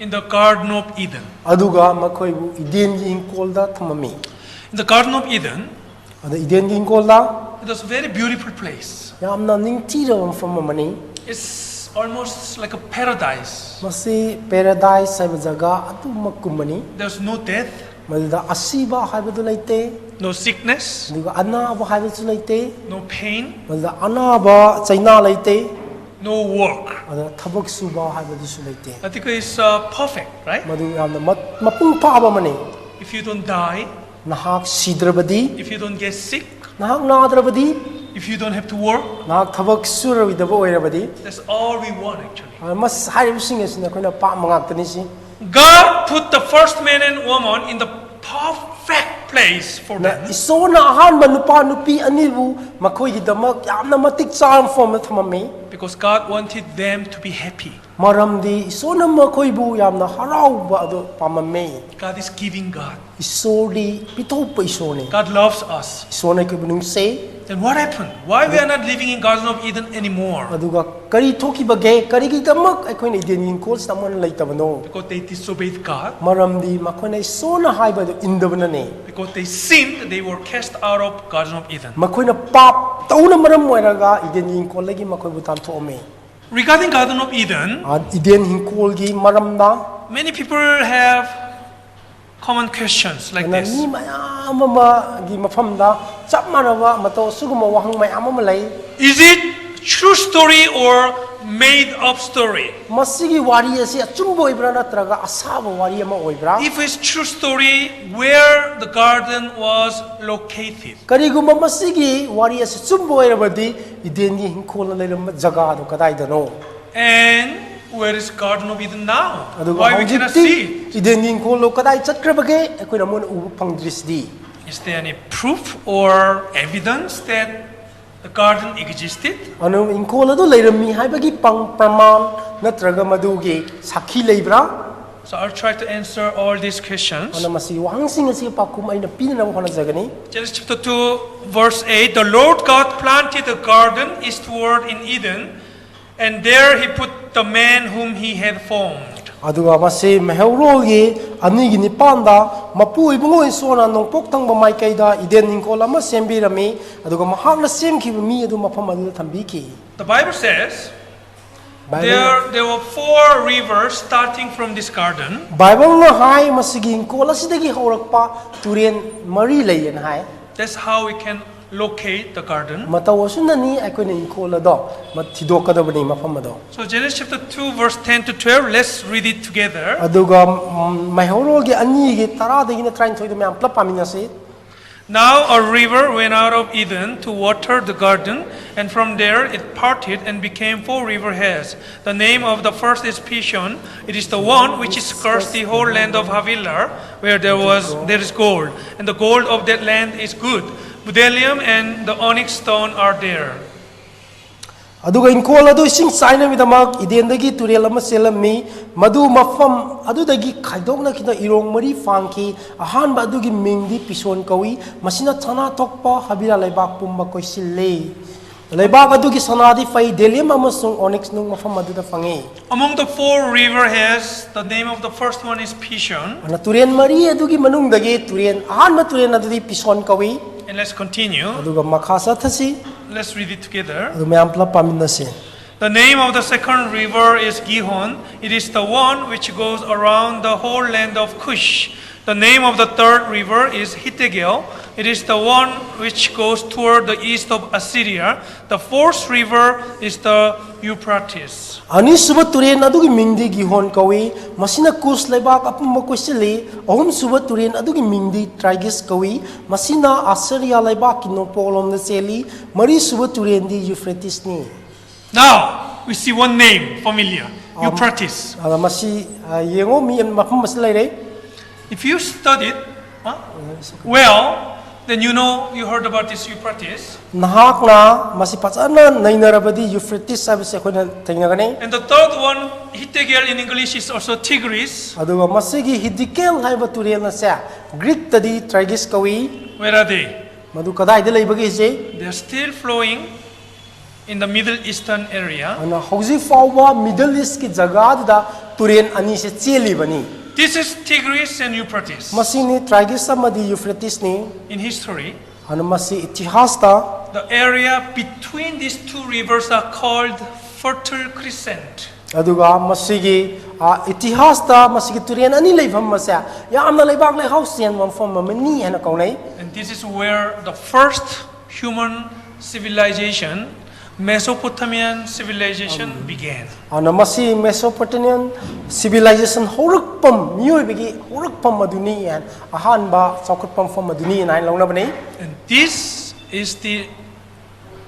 in the Garden of Eden. ꯑꯗꯨꯒ ꯃꯈꯣꯏꯕꯨ ꯏꯗꯦꯟꯒꯤ ꯍꯤꯡꯈꯣꯜꯗ ꯊꯝꯃꯝꯃꯤ꯫ In the Garden of Eden, ꯑꯗ ꯏꯗꯦꯟꯒꯤ ꯍꯤꯡꯈꯣꯜꯗ it was a very beautiful place. ꯌꯥꯝꯅ ꯅꯤꯡꯊꯤꯔꯕ ꯃꯐꯝ ꯑꯃꯅꯤ꯫ It's almost like a paradise. ꯃꯁꯤ ꯄꯦꯔꯥꯗꯥꯏꯁ ꯍꯥꯏꯕ ꯖꯒꯥ ꯑꯗꯨꯃꯛꯀꯨꯝꯕꯅꯤ꯫ There's no death, ꯃꯗꯨꯗ ꯑꯁꯤꯕ ꯍꯥꯏꯕꯗꯨ ꯂꯩꯇꯦ, no sickness, ꯑꯗꯨꯒ ꯑꯅꯥꯕ ꯍꯥꯏꯕꯁꯨ ꯂꯩꯇꯦ, no pain. ꯃꯗꯨꯗ ꯑꯅꯥꯕ ꯆꯩꯅꯥ ꯂꯩꯇꯦ꯫ no work. ꯑꯗꯨꯅ ꯊꯕꯛ ꯁꯨꯕ ꯍꯥꯏꯕꯗꯨꯁꯨ ꯂꯩꯇꯦ꯫ That is uh, perfect, right? ꯃꯗꯨ ꯌꯥꯝꯅ ꯃꯠ- ꯃꯄꯨꯡ ꯐꯥꯕ ꯑꯃꯅꯤ꯫ If you don't die, ꯅꯍꯥꯛ ꯁꯤꯗ꯭ꯔꯕꯗꯤ, if you don't get sick, ꯅꯍꯥꯛ ꯅꯥꯗ꯭ꯔꯕꯗꯤ, if you don't have to work, ꯅꯍꯥꯛ ꯊꯕꯛ ꯁꯨꯔꯣꯏꯗꯕ ꯑꯣꯏꯔꯕꯗꯤ, that's all we want actually. ꯑ, ꯃꯁ- ꯍꯥꯏꯔꯤꯕꯁꯤꯡ ꯑꯁꯤꯅ ꯑꯩꯈꯣꯏꯅ ꯄꯥꯝꯕ ꯉꯥꯛꯇꯅꯤ ꯁꯤ꯫ God put the first man and woman in the perfect place for ꯅ- them ꯏꯁꯣꯔꯅ ꯑꯍꯥꯟꯕ ꯅꯨꯄꯥ ꯅꯨꯄꯤ ꯑꯅꯤꯕꯨ ꯃꯈꯣꯏꯒꯤꯗꯃꯛ ꯌꯥꯝꯅ ꯃꯇꯤꯛ ꯆꯥꯕ ꯃꯐꯝꯗ ꯊꯝꯃꯝꯃꯤ꯫ because God wanted them to be happy. ꯃꯔꯝꯗꯤ ꯏꯁꯣꯔꯅ ꯃꯈꯣꯏꯕꯨ ꯌꯥꯝꯅ ꯍꯔꯥꯎꯕ ꯑꯗꯨ ꯄꯥꯝꯃꯝꯃꯤ꯫ God is giving God. ꯏꯁꯣꯔꯗꯤ ꯄꯤꯊꯣꯛꯄ ꯏꯁꯣꯔꯅꯤ꯫ God loves us. ꯏꯁꯣꯔꯅ ꯑꯩꯈꯣꯏꯕꯨ ꯅꯨꯡꯁꯤ꯫ Then what happened? Why we are not living in Garden of Eden anymore? ꯑꯗꯨꯒ ꯀꯔꯤ ꯊꯣꯛꯈꯤꯕꯒꯦ? ꯀꯔꯤꯒꯤꯗꯃꯛ ꯑꯩꯈꯣꯏꯅ ꯏꯗꯦꯟꯒꯤ ꯏꯪꯈꯣꯜꯁꯤꯗ ꯑꯃꯨꯛ ꯍꯟꯅ ꯂꯩꯇꯕꯅꯣ? Because they disobeyed God. ꯃꯔꯝꯗꯤ ꯃꯈꯣꯏꯅ ꯏꯁꯣꯔꯅ ꯍꯥꯏꯕ ꯑꯗꯨ ꯏꯟꯗꯕꯅꯅꯦ꯫ Because they sinned, they were cast out of Garden of Eden. ꯃꯈꯣꯏꯅ ꯄꯥꯞ ꯇꯧꯅ ꯃꯔꯝ ꯑꯣꯏꯔꯒ ꯏꯗꯦꯟꯒꯤ ꯏꯪꯈꯣꯜꯗꯒꯤ ꯃꯈꯣꯏꯕꯨ ꯇꯥꯟꯊꯣꯛꯑꯝꯃꯤ꯫ Regarding Garden of Eden, ꯑ, ꯏꯗꯦꯟ ꯏꯪꯈꯣꯜꯒꯤ ꯃꯔꯝꯗ many people have common questions like ꯑꯗꯨꯅ this. ꯃꯤ ꯃꯌꯥꯝ ꯑꯃꯒꯤ ꯃꯐꯝꯗ ꯆꯞ ꯃꯥꯟꯅꯕ ꯃꯇꯧ ꯑꯁꯤꯒꯨꯝꯕ ꯋꯥꯍꯪ ꯃꯌꯥꯝ ꯑꯃ ꯂꯩ꯫ Is it true story or made up story? ꯃꯁꯤꯒꯤ ꯋꯥꯔꯤ ꯑꯁꯤ ꯑꯆꯨꯝꯕ ꯑꯣꯏꯕ꯭ꯔꯥ ꯅꯠꯇ꯭ꯔꯒ ꯑꯁꯥꯕ ꯋꯥꯔꯤ ꯑꯃ ꯑꯣꯏꯕ꯭ꯔꯥ? If it's true story, where the garden was located? ꯀꯔꯤꯒꯨꯝꯕ ꯃꯁꯤꯒꯤ ꯋꯥꯔꯤ ꯑꯁꯤ ꯆꯨꯝꯕ ꯑꯣꯏꯔꯕꯗꯤ ꯏꯗꯦꯟꯒꯤ ꯏꯪꯈꯣꯜꯅ ꯂꯩꯔꯝꯕ ꯖꯒꯥꯗꯣ ꯀꯗꯥꯏꯗꯅꯣ? And where is Garden of Eden now? ꯑꯗꯨꯒ Why we cannot see it? ꯍꯧꯖꯤꯛꯇꯤ ꯏꯗꯦꯟꯒꯤ ꯏꯪꯈꯣꯜꯗꯣ ꯀꯗꯥꯏ ꯆꯠꯈ꯭ꯔꯕꯒꯦ? ꯑꯩꯈꯣꯏꯅ ꯑꯃꯨꯛ ꯍꯟꯅ ꯎꯕ ꯐꯪꯗ꯭ꯔꯤꯁꯤꯗꯤ꯫ Is there any proof or evidence that the garden existed? ꯑꯗꯨ ꯏꯪꯈꯣꯜ ꯑꯗꯨ ꯂꯩꯔꯝꯃꯤ ꯍꯥꯏꯕꯒꯤ ꯄꯪ- ꯄ꯭ꯔꯃꯥꯟ ꯅꯠꯇ꯭ꯔꯒ ꯃꯗꯨꯒꯤ ꯁꯥꯈꯤ ꯂꯩꯕ꯭ꯔꯥ? So I'll try to answer all these questions. ꯑꯗꯨꯅ ꯃꯁꯤꯒꯤ ꯋꯥꯍꯪꯁꯤꯡ ꯑꯁꯤꯒꯤ ꯄꯥꯎꯈꯨꯝ ꯑꯩꯅ ꯄꯤꯅꯅꯕ ꯍꯣꯠꯅꯖꯒꯅꯤ꯫ Genesis chapter two, verse eight, the Lord God planted a garden eastward in Eden, and there he put the man whom he had formed. ꯑꯗꯨꯒ ꯃꯁꯤ ꯃꯩꯍꯧꯔꯣꯜꯒꯤ ꯑꯅꯤꯒꯤ ꯅꯤꯄꯥꯟꯗ ꯃꯄꯨ ꯏꯕꯨꯡꯉꯣ ꯏꯁꯣꯔꯅ ꯅꯣꯡꯄꯣꯛ ꯊꯪꯕ ꯃꯥꯏꯀꯩꯗ ꯏꯗꯦꯟ ꯏꯪꯈꯣꯜ ꯑꯃ ꯁꯦꯝꯕꯤꯔꯝꯃꯤ, ꯑꯗꯨꯒ ꯃꯍꯥꯛꯅ ꯁꯦꯝꯈꯤꯕ ꯃꯤ ꯑꯗꯨ ꯃꯐꯝ ꯑꯗꯨꯗ ꯊꯝꯕꯤꯈꯤ꯫ The Bible says Bible- there, there were four rivers starting from this garden. ꯕꯥꯏꯕꯜꯅ ꯍꯥꯏ ꯃꯁꯤꯒꯤ ꯏꯪꯈꯣꯜ ꯑꯁꯤꯗꯒꯤ ꯍꯧꯔꯛꯄ ꯇꯨꯔꯦꯟ ꯃꯔꯤ ꯂꯩꯌꯦꯅ ꯍꯥꯏ꯫ That's how we can locate the garden. ꯃꯇꯧ ꯑꯁꯨꯝꯅꯅꯤ ꯑꯩꯈꯣꯏꯅ ꯏꯪꯈꯣꯜ ꯑꯗꯣ ꯃ- ꯊꯤꯗꯣꯛꯀꯗꯕꯅꯤ, ꯃꯐꯝ ꯑꯗꯣ꯫ So Genesis chapter two, verse ten to twelve, let's read it together. ꯑꯗꯨꯒ ꯎꯝ, ꯃꯩꯍꯧꯔꯣꯜꯒꯤ ꯑꯅꯤꯒꯤ ꯇꯔꯥꯗꯒꯤꯅ ꯇꯔꯥꯅꯤꯊꯣꯏꯗ ꯃꯌꯥꯝ ꯄꯨꯂꯞ ꯄꯥꯃꯤꯟꯅꯁꯤ꯫ Now a river went out of Eden to water the garden, and from there it parted and became four river heads. The name of the first is Pishon. It is the one which skirts the whole land of Havilah, where there was there is gold, and the gold of that land is good. Bdellium and the onyx stone are there. ꯑꯗꯨꯒ ꯏꯪꯈꯣꯜ ꯑꯗꯨ ꯏꯁꯤꯡ ꯆꯥꯏꯅꯕꯒꯤꯗꯃꯛ ꯏꯗꯦꯟꯗꯒꯤ ꯇꯨꯔꯦꯜ ꯑꯃ ꯆꯦꯜꯂꯝꯃꯤ꯫ ꯃꯗꯨ ꯃꯐꯝ ꯑꯗꯨꯗꯒꯤ ꯈꯥꯏꯗꯣꯛꯅꯈꯤꯗ ꯏꯔꯣꯡ ꯃꯔꯤ ꯐꯥꯡꯈꯤ꯫ ꯑꯍꯥꯟꯕ ꯑꯗꯨꯒꯤ ꯃꯤꯡꯗꯤ ꯄꯤꯁꯣꯟ ꯀꯧꯏ꯫ ꯃꯁꯤꯅ ꯁꯅꯥ ꯊꯣꯛꯄ ꯍꯕꯤꯔꯥ ꯂꯩꯕꯥꯛ ꯄꯨꯝꯕ ꯀꯣꯏꯁꯤꯜꯂꯤ꯫ ꯂꯩꯕꯥꯛ ꯑꯗꯨꯒꯤ ꯁꯅꯥꯗꯤ ꯐꯩ, ꯗꯦꯂꯤꯌꯝ ꯑꯃꯁꯨꯡ ꯑꯣꯅꯤꯛꯁ ꯅꯨꯡ ꯃꯐꯝ ꯑꯗꯨꯗ ꯐꯪꯉꯤ꯫ Among the four river heads, the name of the first one is Pishon. ꯑꯗꯨꯅ ꯇꯨꯔꯦꯜ ꯃꯔꯤ ꯑꯗꯨꯒꯤ ꯃꯅꯨꯡꯗꯒꯤ ꯇꯨꯔꯦꯜ, ꯑꯍꯥꯟꯕ ꯇꯨꯔꯦꯜ ꯑꯗꯨꯗꯤ ꯄꯤꯁꯣꯟ ꯀꯧꯏ꯫ And let's continue. ꯑꯗꯨꯒ ꯃꯈꯥ ꯆꯠꯊꯁꯤ꯫ Let's read it together. ꯑꯗꯨ ꯃꯌꯥꯝ ꯄꯨꯂꯞ ꯄꯥꯃꯤꯟꯅꯁꯤ꯫ The name of the second river is Gihon. It is the one which goes around the whole land of Cush. The name of the third river is Hittegel. It is the one which goes toward the east of Assyria. The fourth river is the Euphrates. ꯑꯅꯤꯁꯨꯕ ꯇꯨꯔꯦꯜ ꯑꯗꯨꯒꯤ ꯃꯤꯡꯗꯤ ꯒꯤꯍꯣꯟ ꯀꯧꯏ꯫ ꯃꯁꯤꯅ ꯀꯨꯁ ꯂꯩꯕꯥꯛ ꯑꯄꯨꯝꯕ ꯀꯣꯏꯁꯤꯜꯂꯤ꯫ ꯑꯍꯨꯝꯁꯨꯕ ꯇꯨꯔꯦꯜ ꯑꯗꯨꯒꯤ ꯃꯤꯡꯗꯤ ꯇ꯭ꯔꯥꯏꯒꯤꯁ ꯀꯧꯏ꯫ ꯃꯁꯤꯅ ꯑꯁꯁꯤꯔꯤꯌꯥ ꯂꯩꯕꯥꯛꯀꯤ ꯅꯣꯡꯄꯣꯛꯂꯣꯝꯗ ꯆꯦꯜꯂꯤ꯫ ꯃꯔꯤꯁꯨꯕ ꯇꯨꯔꯦꯜꯗꯤ ꯌꯨꯐ꯭ꯔꯦꯇꯤꯁꯅꯤ꯫ Now we see one name familiar, Euphrates. ꯑꯗ ꯃꯁꯤ ꯑ, ꯌꯦꯡꯉꯣ, ꯃꯤ ꯃꯐꯝ ꯑꯁꯤ ꯂꯩꯔꯦ꯫ If you study it huh, well, then you know you heard about this Euphrates. ꯅꯍꯥꯛꯅ ꯃꯁꯤ ꯐꯖꯅ ꯅꯩꯅꯔꯕꯗꯤ ꯌꯨꯐ꯭ꯔꯦꯇꯤꯁ ꯍꯥꯏꯕꯁꯤ ꯑꯩꯈꯣꯏꯅ ꯊꯦꯡꯅꯒꯅꯤ꯫ And the third one, Hittegel in English, is also Tigris. ꯑꯗꯨꯒ ꯃꯁꯤꯒꯤ ꯍꯤꯗꯤꯀꯦꯜ ꯍꯥꯏꯕ ꯇꯨꯔꯦꯜ ꯑꯁꯦ ꯒ꯭ꯔꯤꯛꯇꯗꯤ ꯇ꯭ꯔꯥꯏꯒꯤꯁ ꯀꯧꯏ꯫ Where are they? ꯃꯗꯨ ꯀꯗꯥꯏꯗ ꯂꯩꯕꯒꯦꯁꯦ? They are still flowing in the Middle Eastern area. ꯑꯗꯨꯅ ꯍꯧꯖꯤꯛ ꯐꯥꯎꯕ ꯃꯤꯗꯜ ꯏꯁꯀꯤ ꯖꯒꯥꯗꯨꯗ ꯇꯨꯔꯦꯜ ꯑꯅꯤꯁꯦ ꯆꯦꯜꯂꯤꯕꯅꯤ꯫ This is Tigris and Euphrates. ꯃꯁꯤꯅꯤ ꯇ꯭ꯔꯥꯏꯒꯤꯁ ꯑꯃꯗꯤ ꯌꯨꯐ꯭ꯔꯦꯇꯤꯁꯅꯤ꯫ In history, ꯑꯗꯨꯅ ꯃꯁꯤ ꯏꯇꯤꯍꯥꯁꯇ the area between these two rivers are called Fertile Crescent. ꯑꯗꯨꯒ ꯃꯁꯤꯒꯤ ꯑ, ꯏꯇꯤꯍꯥꯁꯇ ꯃꯁꯤꯒꯤ ꯇꯨꯔꯦꯜ ꯑꯅꯤ ꯂꯩꯐꯝ ꯑꯁꯦ ꯌꯥꯝꯅ ꯂꯩꯕꯥꯛ ꯂꯩꯍꯥꯎ ꯆꯦꯟꯕ ꯃꯐꯝ ꯑꯃꯅꯤ ꯍꯥꯏꯅ ꯀꯧꯅꯩ꯫ And this is where the first human civilization, Mesopotamian civilization began. ꯑꯗꯨꯅ ꯃꯁꯤ Mesopotamian civilization ꯍꯧꯔꯛꯐꯝ, ꯃꯤꯑꯣꯏꯕꯒꯤ ꯍꯧꯔꯛꯐꯝ ꯑꯗꯨꯅꯤ ꯍꯥꯏꯅ, ꯑꯍꯥꯟꯕ ꯆꯥꯎꯈꯠꯄ ꯃꯐꯝ ꯑꯗꯨꯅꯤ ꯍꯥꯏꯅ ꯂꯧꯅꯕꯅꯤ꯫ And this is the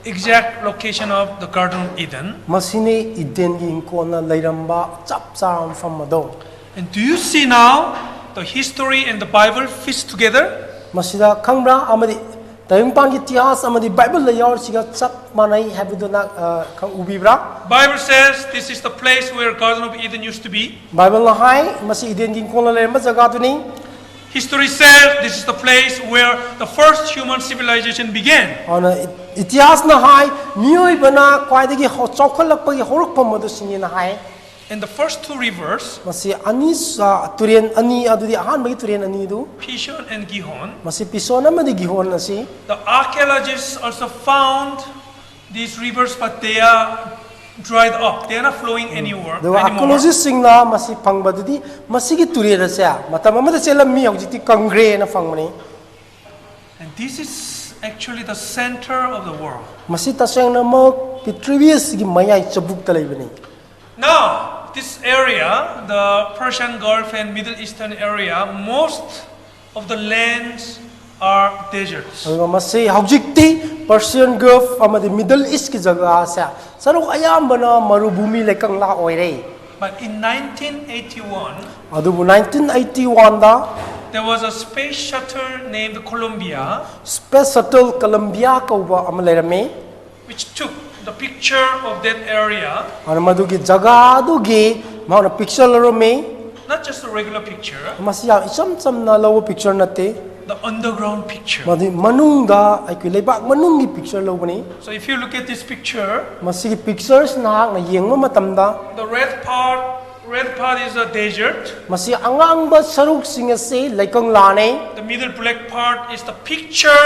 exact location of the Garden of Eden. ꯃꯁꯤꯅꯤ ꯏꯗꯦꯟꯒꯤ ꯏꯪꯈꯣꯜꯅ ꯂꯩꯔꯝꯕ ꯆꯞ ꯆꯥꯕ ꯃꯐꯝ ꯑꯗꯣ꯫ And do you see now the history and the Bible fits together? ꯃꯁꯤꯗ ꯈꯪꯕ꯭ꯔꯥ? ꯑꯃꯗꯤ ꯇꯥꯏꯕꯪꯄꯥꯟꯒꯤ ꯏꯇꯤꯍꯥꯁ ꯑꯃꯗꯤ ꯕꯥꯏꯕꯜꯗ ꯌꯥꯎꯔꯤꯁꯤꯒ ꯆꯞ ꯃꯥꯟꯅꯩ ꯍꯥꯏꯕꯗꯨꯅ, ꯑ, ꯈꯪ-, ꯎꯕꯤꯕ꯭ꯔꯥ? Bible says this is the place where Garden of Eden used to be. ꯕꯥꯏꯕꯜꯅ ꯍꯥꯏ ꯃꯁꯤ ꯏꯗꯦꯟꯒꯤ ꯏꯪꯈꯣꯜꯅ ꯂꯩꯔꯝꯕ ꯖꯒꯥꯗꯨꯅꯤ꯫ History says this is the place where the first human civilization began. ꯑꯗꯨꯅ ꯏ-, ꯏꯇꯤꯍꯥꯁꯅ ꯍꯥꯏ ꯃꯤꯑꯣꯏꯕꯅ ꯈ꯭ꯋꯥꯏꯗꯒꯤ ꯍꯧ-, ꯆꯥꯎꯈꯠꯂꯛꯄꯒꯤ ꯍꯧꯔꯛꯐꯝ ꯑꯗꯨ ꯁꯤꯅꯤꯅ ꯍꯥꯏ꯫ In the first two rivers, ꯃꯁꯤ ꯑꯅꯤ, ꯑ, ꯇꯨꯔꯦꯟ ꯑꯅꯤ ꯑꯗꯨꯗꯤ, ꯑꯍꯥꯟꯕꯒꯤ ꯇꯨꯔꯦꯟ ꯑꯅꯤꯗꯨ, Pishon and Gihon, ꯃꯁꯤ ꯄꯤꯁꯣꯟ ꯑꯃꯗꯤ ꯒꯤꯍꯣꯟ ꯑꯁꯤ, the archaeologists also found these rivers, but they are dried up. They are not flowing anywhere ꯑꯗꯨꯒ anymore. ꯑꯥꯔꯀꯤꯑꯣꯂꯣꯖꯤꯁꯁꯤꯡꯅ ꯃꯁꯤ ꯐꯪꯕꯗꯨꯗꯤ ꯃꯁꯤꯒꯤ ꯇꯨꯔꯦꯜ ꯑꯁꯦ ꯃꯇꯝ ꯑꯃꯗ ꯆꯦꯜꯂꯝꯃꯤ, ꯍꯧꯖꯤꯛꯇꯤ ꯀꯪꯈ꯭ꯔꯦꯅ ꯐꯪꯕꯅꯤ꯫ And this is actually the center of the world. ꯃꯁꯤ ꯇꯁꯦꯡꯅꯃꯛ ꯄ꯭ꯔꯤꯊꯤꯕꯤ ꯑꯁꯤꯒꯤ ꯃꯌꯥꯏ ꯆꯕꯨꯛꯇ ꯂꯩꯕꯅꯤ꯫ Now, this area, the Persian Gulf and Middle Eastern area, most of the lands are deserts. ꯑꯗꯨꯒ ꯃꯁꯤ ꯍꯧꯖꯤꯛꯇꯤ Persian Gulf ꯑꯃꯗꯤ Middle Eastꯀꯤ ꯖꯒꯥꯁꯦ ꯁꯔꯨꯛ ꯑꯌꯥꯝꯕꯅ ꯃꯔꯨꯚꯨꯃꯤ ꯂꯩꯀꯪꯂꯥ ꯑꯣꯏꯔꯦ꯫ But in nineteen eighty-one, ꯑꯗꯨꯕꯨ nineteen eighty-oneꯗ there was a space shuttle named Columbia, Space Shuttle Columbia ꯀꯧꯕ ꯑꯃ ꯂꯩꯔꯝꯃꯤ꯫ which took the picture of that area. ꯑꯗꯨꯅ ꯃꯗꯨꯒꯤ ꯖꯒꯥ ꯑꯗꯨꯒꯤ ꯃꯍꯥꯛꯅ picture ꯂꯧꯔꯝꯃꯤ꯫ Not just a regular picture, ꯃꯁꯤ ꯌꯥꯝ ꯏꯆꯝ ꯆꯝꯅ ꯂꯧꯕ ꯄꯤꯛꯆꯔ ꯅꯠꯇꯦ꯫ The underground picture. ꯃꯗꯨ ꯃꯅꯨꯡꯗ, ꯑꯩꯈꯣꯏ ꯂꯩꯕꯥꯛ ꯃꯅꯨꯡꯒꯤ ꯄꯤꯛꯆꯔ ꯂꯧꯕꯅꯤ꯫ So if you look at this picture, ꯃꯁꯤꯒꯤ ꯄꯤꯛꯆꯔꯁꯤ ꯅꯍꯥꯛꯅ ꯌꯦꯡꯕ ꯃꯇꯝꯗ, the red part Red part is a desert. ꯃꯁꯤ ꯑꯉꯥꯡꯕ ꯁꯔꯨꯛꯁꯤꯡ ꯑꯁꯤ ꯂꯩꯀꯪꯂꯥꯅꯤ꯫ The middle black part is the picture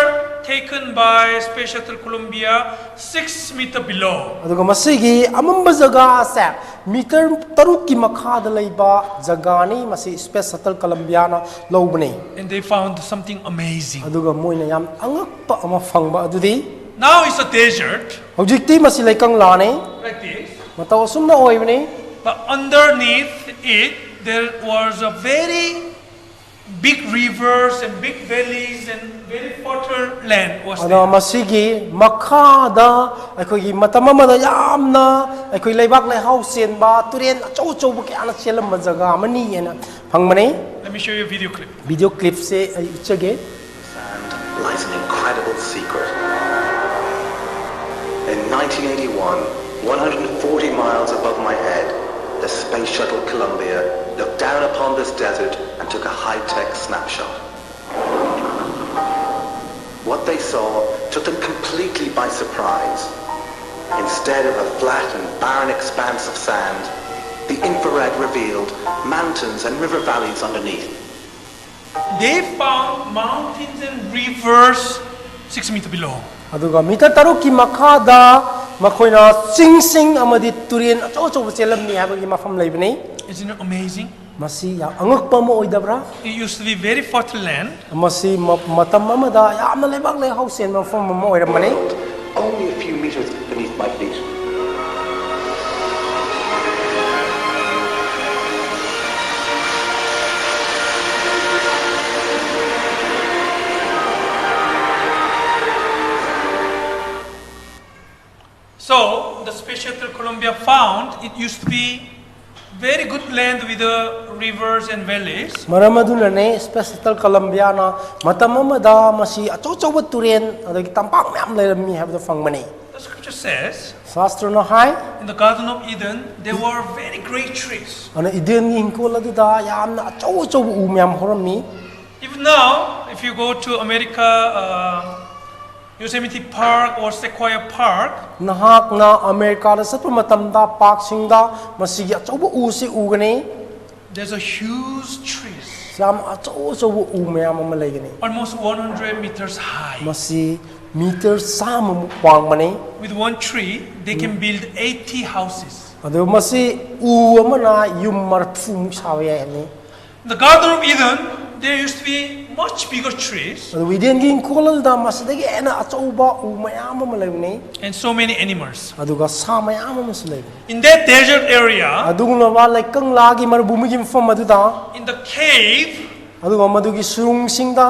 taken by Space Shuttle Columbia six meter below. ꯑꯗꯨꯒ ꯃꯁꯤꯒꯤ ꯑꯃꯝꯕ ꯖꯒꯥ ꯑꯁꯦ ꯃꯤꯇꯔ ꯇꯔꯨꯛꯀꯤ ꯃꯈꯥꯗ ꯂꯩꯕ ꯖꯒꯥꯅꯤ꯫ ꯃꯁꯤ Space Shuttle Columbiaꯅ ꯂꯧꯕꯅꯤ꯫ And they found something amazing. ꯑꯗꯨꯒ ꯃꯣꯏꯅ ꯌꯥꯝ ꯑꯉꯛꯄ ꯑꯃ ꯐꯪꯕ ꯑꯗꯨꯗꯤ Now it's a desert, ꯍꯧꯖꯤꯛꯇꯤ ꯃꯁꯤ ꯂꯩꯀꯪꯂꯥꯅꯤ꯫ like this. ꯃꯇꯧ ꯑꯁꯨꯝꯅ ꯑꯣꯏꯕꯅꯤ꯫ But underneath it, there was a very big rivers and big valleys and very fertile land was ꯑꯗꯣ there. ꯃꯁꯤꯒꯤ ꯃꯈꯥꯗ ꯑꯩꯈꯣꯏꯒꯤ ꯃꯇꯝ ꯑꯃꯗ ꯌꯥꯝꯅ ꯑꯩꯈꯣꯏ ꯂꯩꯕꯥꯛ ꯂꯩꯍꯥꯎ ꯆꯦꯟꯕ ꯇꯨꯔꯦꯜ ꯑꯆꯧ ꯑꯆꯧꯕ ꯀꯌꯥꯅ ꯆꯦꯜꯂꯝꯕ ꯖꯒꯥ ꯑꯃꯅꯤ ꯍꯥꯏꯅ ꯐꯪꯕꯅꯤ꯫ Let me show you a video clip. Video ꯀ꯭ꯂꯤꯞꯁꯦ ꯑꯩ ꯎꯠꯆꯒꯦ꯫ Sand lies an incredible secret. In nineteen eighty-one, one hundred forty miles above my head, the Space Shuttle Columbia looked down upon this desert and took a high-tech snapshot. What they saw took them completely by surprise. Instead of a flat and barren expanse of sand, the infrared revealed mountains and river valleys underneath. They found mountains and rivers six meter below. ꯑꯗꯨꯒ metre ꯇꯔꯨꯛꯀꯤ ꯃꯈꯥꯗ ꯃꯈꯣꯏꯅ ꯆꯤꯡꯁꯤꯡ ꯑꯃꯗꯤ ꯇꯨꯔꯦꯜ ꯑꯆꯧ ꯑꯆꯧꯕ ꯆꯦꯜꯂꯝꯃꯤ ꯍꯥꯏꯕꯒꯤ ꯃꯐꯝ ꯂꯩꯕꯅꯤ꯫ Isn't it amazing? ꯃꯁꯤ ꯌꯥꯝ ꯑꯉꯛꯄ ꯑꯃ ꯑꯣꯏꯗꯕ꯭ꯔꯥ? It used to be very fertile land. ꯃꯁꯤ ꯃ- ꯃꯇꯝ ꯑꯃꯗ ꯌꯥꯝꯅ ꯂꯩꯕꯥꯛ ꯂꯩꯍꯥꯎ ꯆꯦꯟꯕ ꯃꯐꯝ ꯑꯃ ꯑꯣꯏꯔꯝꯕꯅꯤ꯫ Only a few meters beneath my feet. So the Space Shuttle Columbia found it used to be very good land with the rivers and valleys. ꯃꯔꯝ ꯑꯗꯨꯅꯅꯦ Space Shuttle Columbiaꯅ ꯃꯇꯝ ꯑꯃꯗ ꯃꯁꯤ ꯑꯆꯧ ꯑꯆꯧꯕ ꯇꯨꯔꯦꯜ ꯑꯗꯒꯤ ꯇꯝꯄꯥꯛ ꯃꯌꯥꯝ ꯂꯩꯔꯝꯃꯤ ꯍꯥꯏꯕꯗꯣ ꯐꯪꯕꯅꯤ꯫ The scripture says, ꯁꯥꯁꯇ꯭ꯔꯅ high, in the Garden of Eden, there were very great trees. ꯑꯗꯨꯅ ꯏꯗꯦꯟꯒꯤ ꯏꯪꯈꯣꯜ ꯑꯗꯨꯗ ꯌꯥꯝꯅ ꯑꯆꯧ ꯑꯆꯧꯕ ꯎ ꯃꯌꯥꯝ ꯍꯧꯔꯝꯃꯤ꯫ Even now, if you go to America, uh, Yosemite Park or Sequoia Park, ꯅꯍꯥꯛꯅ ꯑꯃꯦꯔꯤꯀꯥꯗ ꯆꯠꯄ ꯃꯇꯝꯗ ꯄꯥꯔꯛꯁꯤꯡꯗ ꯃꯁꯤꯒꯤ ꯑꯆꯧꯕ ꯎꯁꯤ ꯎꯒꯅꯤ꯫ There's a huge trees, ꯌꯥꯝ ꯑꯆꯧ ꯑꯆꯧꯕ ꯎ ꯃꯌꯥꯝ ꯑꯃ ꯂꯩꯒꯅꯤ꯫ almost one hundred meters high. ꯃꯁꯤ metre ꯆꯥꯝꯃꯃꯨꯛ ꯋꯥꯡꯕꯅꯤ꯫ With one tree, they can build eighty houses. ꯑꯗꯨ ꯃꯁꯤ ꯎ ꯑꯃꯅ ꯌꯨꯝ ꯃꯔꯐꯨꯃꯨꯛ ꯁꯥꯕ ꯌꯥꯏ ꯍꯥꯏꯕꯅꯤ꯫ The Garden of Eden, there used to be much bigger trees ꯑꯗꯨ ꯏꯗꯦꯟꯒꯤ ꯏꯪꯈꯣꯜ ꯑꯗꯨꯗ ꯃꯁꯤꯗꯒꯤ ꯍꯦꯟꯅ ꯑꯆꯧꯕ ꯎ ꯃꯌꯥꯝ ꯑꯃ ꯂꯩꯕꯅꯤ꯫ and so many animals. ꯑꯗꯨꯒ ꯁꯥ ꯃꯌꯥꯝ ꯑꯃꯁꯨ ꯂꯩꯕꯅꯤ꯫ In that desert area, ꯑꯗꯨꯒꯨꯝꯂꯕ ꯂꯩꯀꯪꯂꯥꯒꯤ ꯃꯔꯨꯚꯨꯃꯤꯒꯤ ꯃꯐꯝ ꯑꯗꯨꯗ in the cave, ꯑꯗꯨꯒ ꯃꯗꯨꯒꯤ ꯁꯨꯔꯨꯡꯁꯤꯡꯗ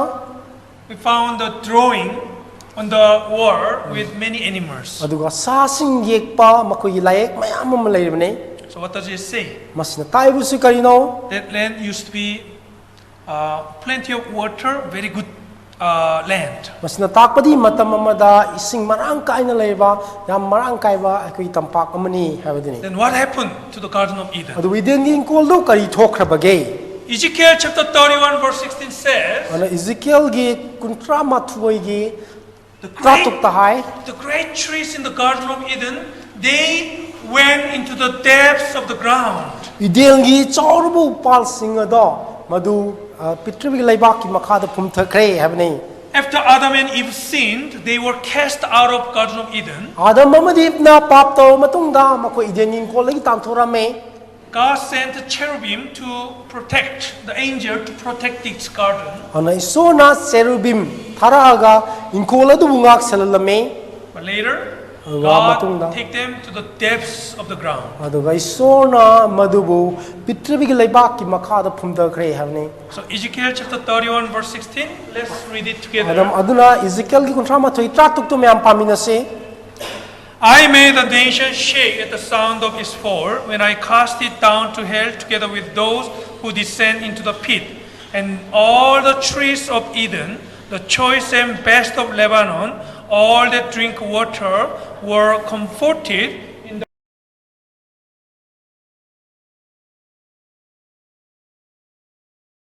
we found a drawing on the wall with many animals. ꯑꯗꯨꯒ ꯁꯥꯁꯤꯡ ꯌꯦꯛꯄ ꯃꯈꯣꯏꯒꯤ ꯂꯥꯏꯌꯦꯛ ꯃꯌꯥꯝ ꯑꯃ ꯂꯩꯔꯤꯕꯅꯤ꯫ So what does it say? ꯃꯁꯤꯅ ꯇꯥꯛꯏꯕꯁꯤ ꯀꯔꯤꯅꯣ? That land used to be uh, plenty of water, very good uh, land. ꯃꯁꯤꯅ ꯇꯥꯛꯄꯗꯤ ꯃꯇꯝ ꯑꯃꯗ ꯏꯁꯤꯡ ꯃꯔꯥꯡ ꯀꯥꯏꯅ ꯂꯩꯕ, ꯌꯥꯝ ꯃꯔꯥꯡ ꯀꯥꯏꯕ ꯑꯩꯈꯣꯏꯒꯤ ꯇꯝꯄꯥꯛ ꯑꯃꯅꯤ ꯍꯥꯏꯕꯗꯨꯅꯤ꯫ Then what happened to the Garden of Eden? ꯑꯗꯨꯕꯨ ꯏꯗꯦꯟꯒꯤ ꯏꯪꯈꯣꯜꯗꯨ ꯀꯔꯤ ꯊꯣꯛꯈ꯭ꯔꯕꯒꯦ? Ezekiel chapter thirty-one, verse sixteen says, ꯑꯗꯨꯅ ꯏꯖꯤꯀꯦꯜꯒꯤ ꯀꯨꯟꯊ꯭ꯔꯥ ꯃꯥꯊꯣꯏꯒꯤ the great, ꯇꯔꯥꯇꯔꯨꯛꯇ high, the great trees in the Garden of Eden, they went into the depths of the ground. ꯏꯗꯦꯟꯒꯤ ꯆꯥꯎꯔꯕ ꯎꯄꯥꯜꯁꯤꯡ ꯑꯗꯣ ꯃꯗꯨ ꯑ, ꯄ꯭ꯔꯤꯊꯤꯕꯤꯒꯤ ꯂꯩꯕꯥꯛꯀꯤ ꯃꯈꯥꯗ ꯄꯨꯝꯊꯈ꯭ꯔꯦ ꯍꯥꯏꯕꯅꯤ꯫ After Adam and Eve sinned, they were cast out of Garden of Eden. ꯑꯥꯗꯝ ꯑꯃꯗꯤ ꯏꯞꯅ ꯄꯥꯞ ꯇꯧꯔꯕ ꯃꯇꯨꯡꯗ ꯃꯈꯣꯏ ꯏꯗꯦꯟꯒꯤ ꯏꯪꯈꯣꯜꯗꯒꯤ ꯇꯥꯟꯊꯣꯔꯝꯃꯤ꯫ God sent the cherubim to protect the angel to protect this garden. ꯑꯗꯨꯅ ꯏꯁꯣꯔꯅ ꯆꯦꯔꯨꯕꯤꯝ ꯊꯥꯔꯛꯑꯒ ꯏꯪꯈꯣꯜ ꯑꯗꯨꯕꯨ ꯉꯥꯛ ꯁꯦꯜꯍꯜꯂꯝꯃꯤ꯫ But later, ꯑꯗꯨꯒ God ꯃꯇꯨꯡꯗ take them to the depths of the ground. ꯑꯗꯨꯒ ꯏꯁꯣꯔꯅ ꯃꯗꯨꯕꯨ ꯄ꯭ꯔꯤꯊꯤꯕꯤꯒꯤ ꯂꯩꯕꯥꯛꯀꯤ ꯃꯈꯥꯗ ꯐꯨꯝꯊꯈ꯭ꯔꯦ ꯍꯥꯏꯕꯅꯤ꯫ So Ezekiel chapter thirty-one, verse sixteen, let's read it ꯑꯗꯨꯝ together. ꯑꯗꯨꯅ ꯏꯖꯤꯀꯦꯜꯒꯤ ꯀꯨꯟꯊ꯭ꯔꯥ ꯃꯥꯊꯣꯏ ꯇꯔꯥꯇꯔꯨꯛꯇꯨ ꯃꯌꯥꯝ ꯄꯥꯃꯤꯟꯅꯁꯤ꯫ I made the nation shake at the sound of its fall when I cast it down to hell together with those who descend into the pit. And all the trees of Eden, the choice and best of Lebanon, all that drink water, were comforted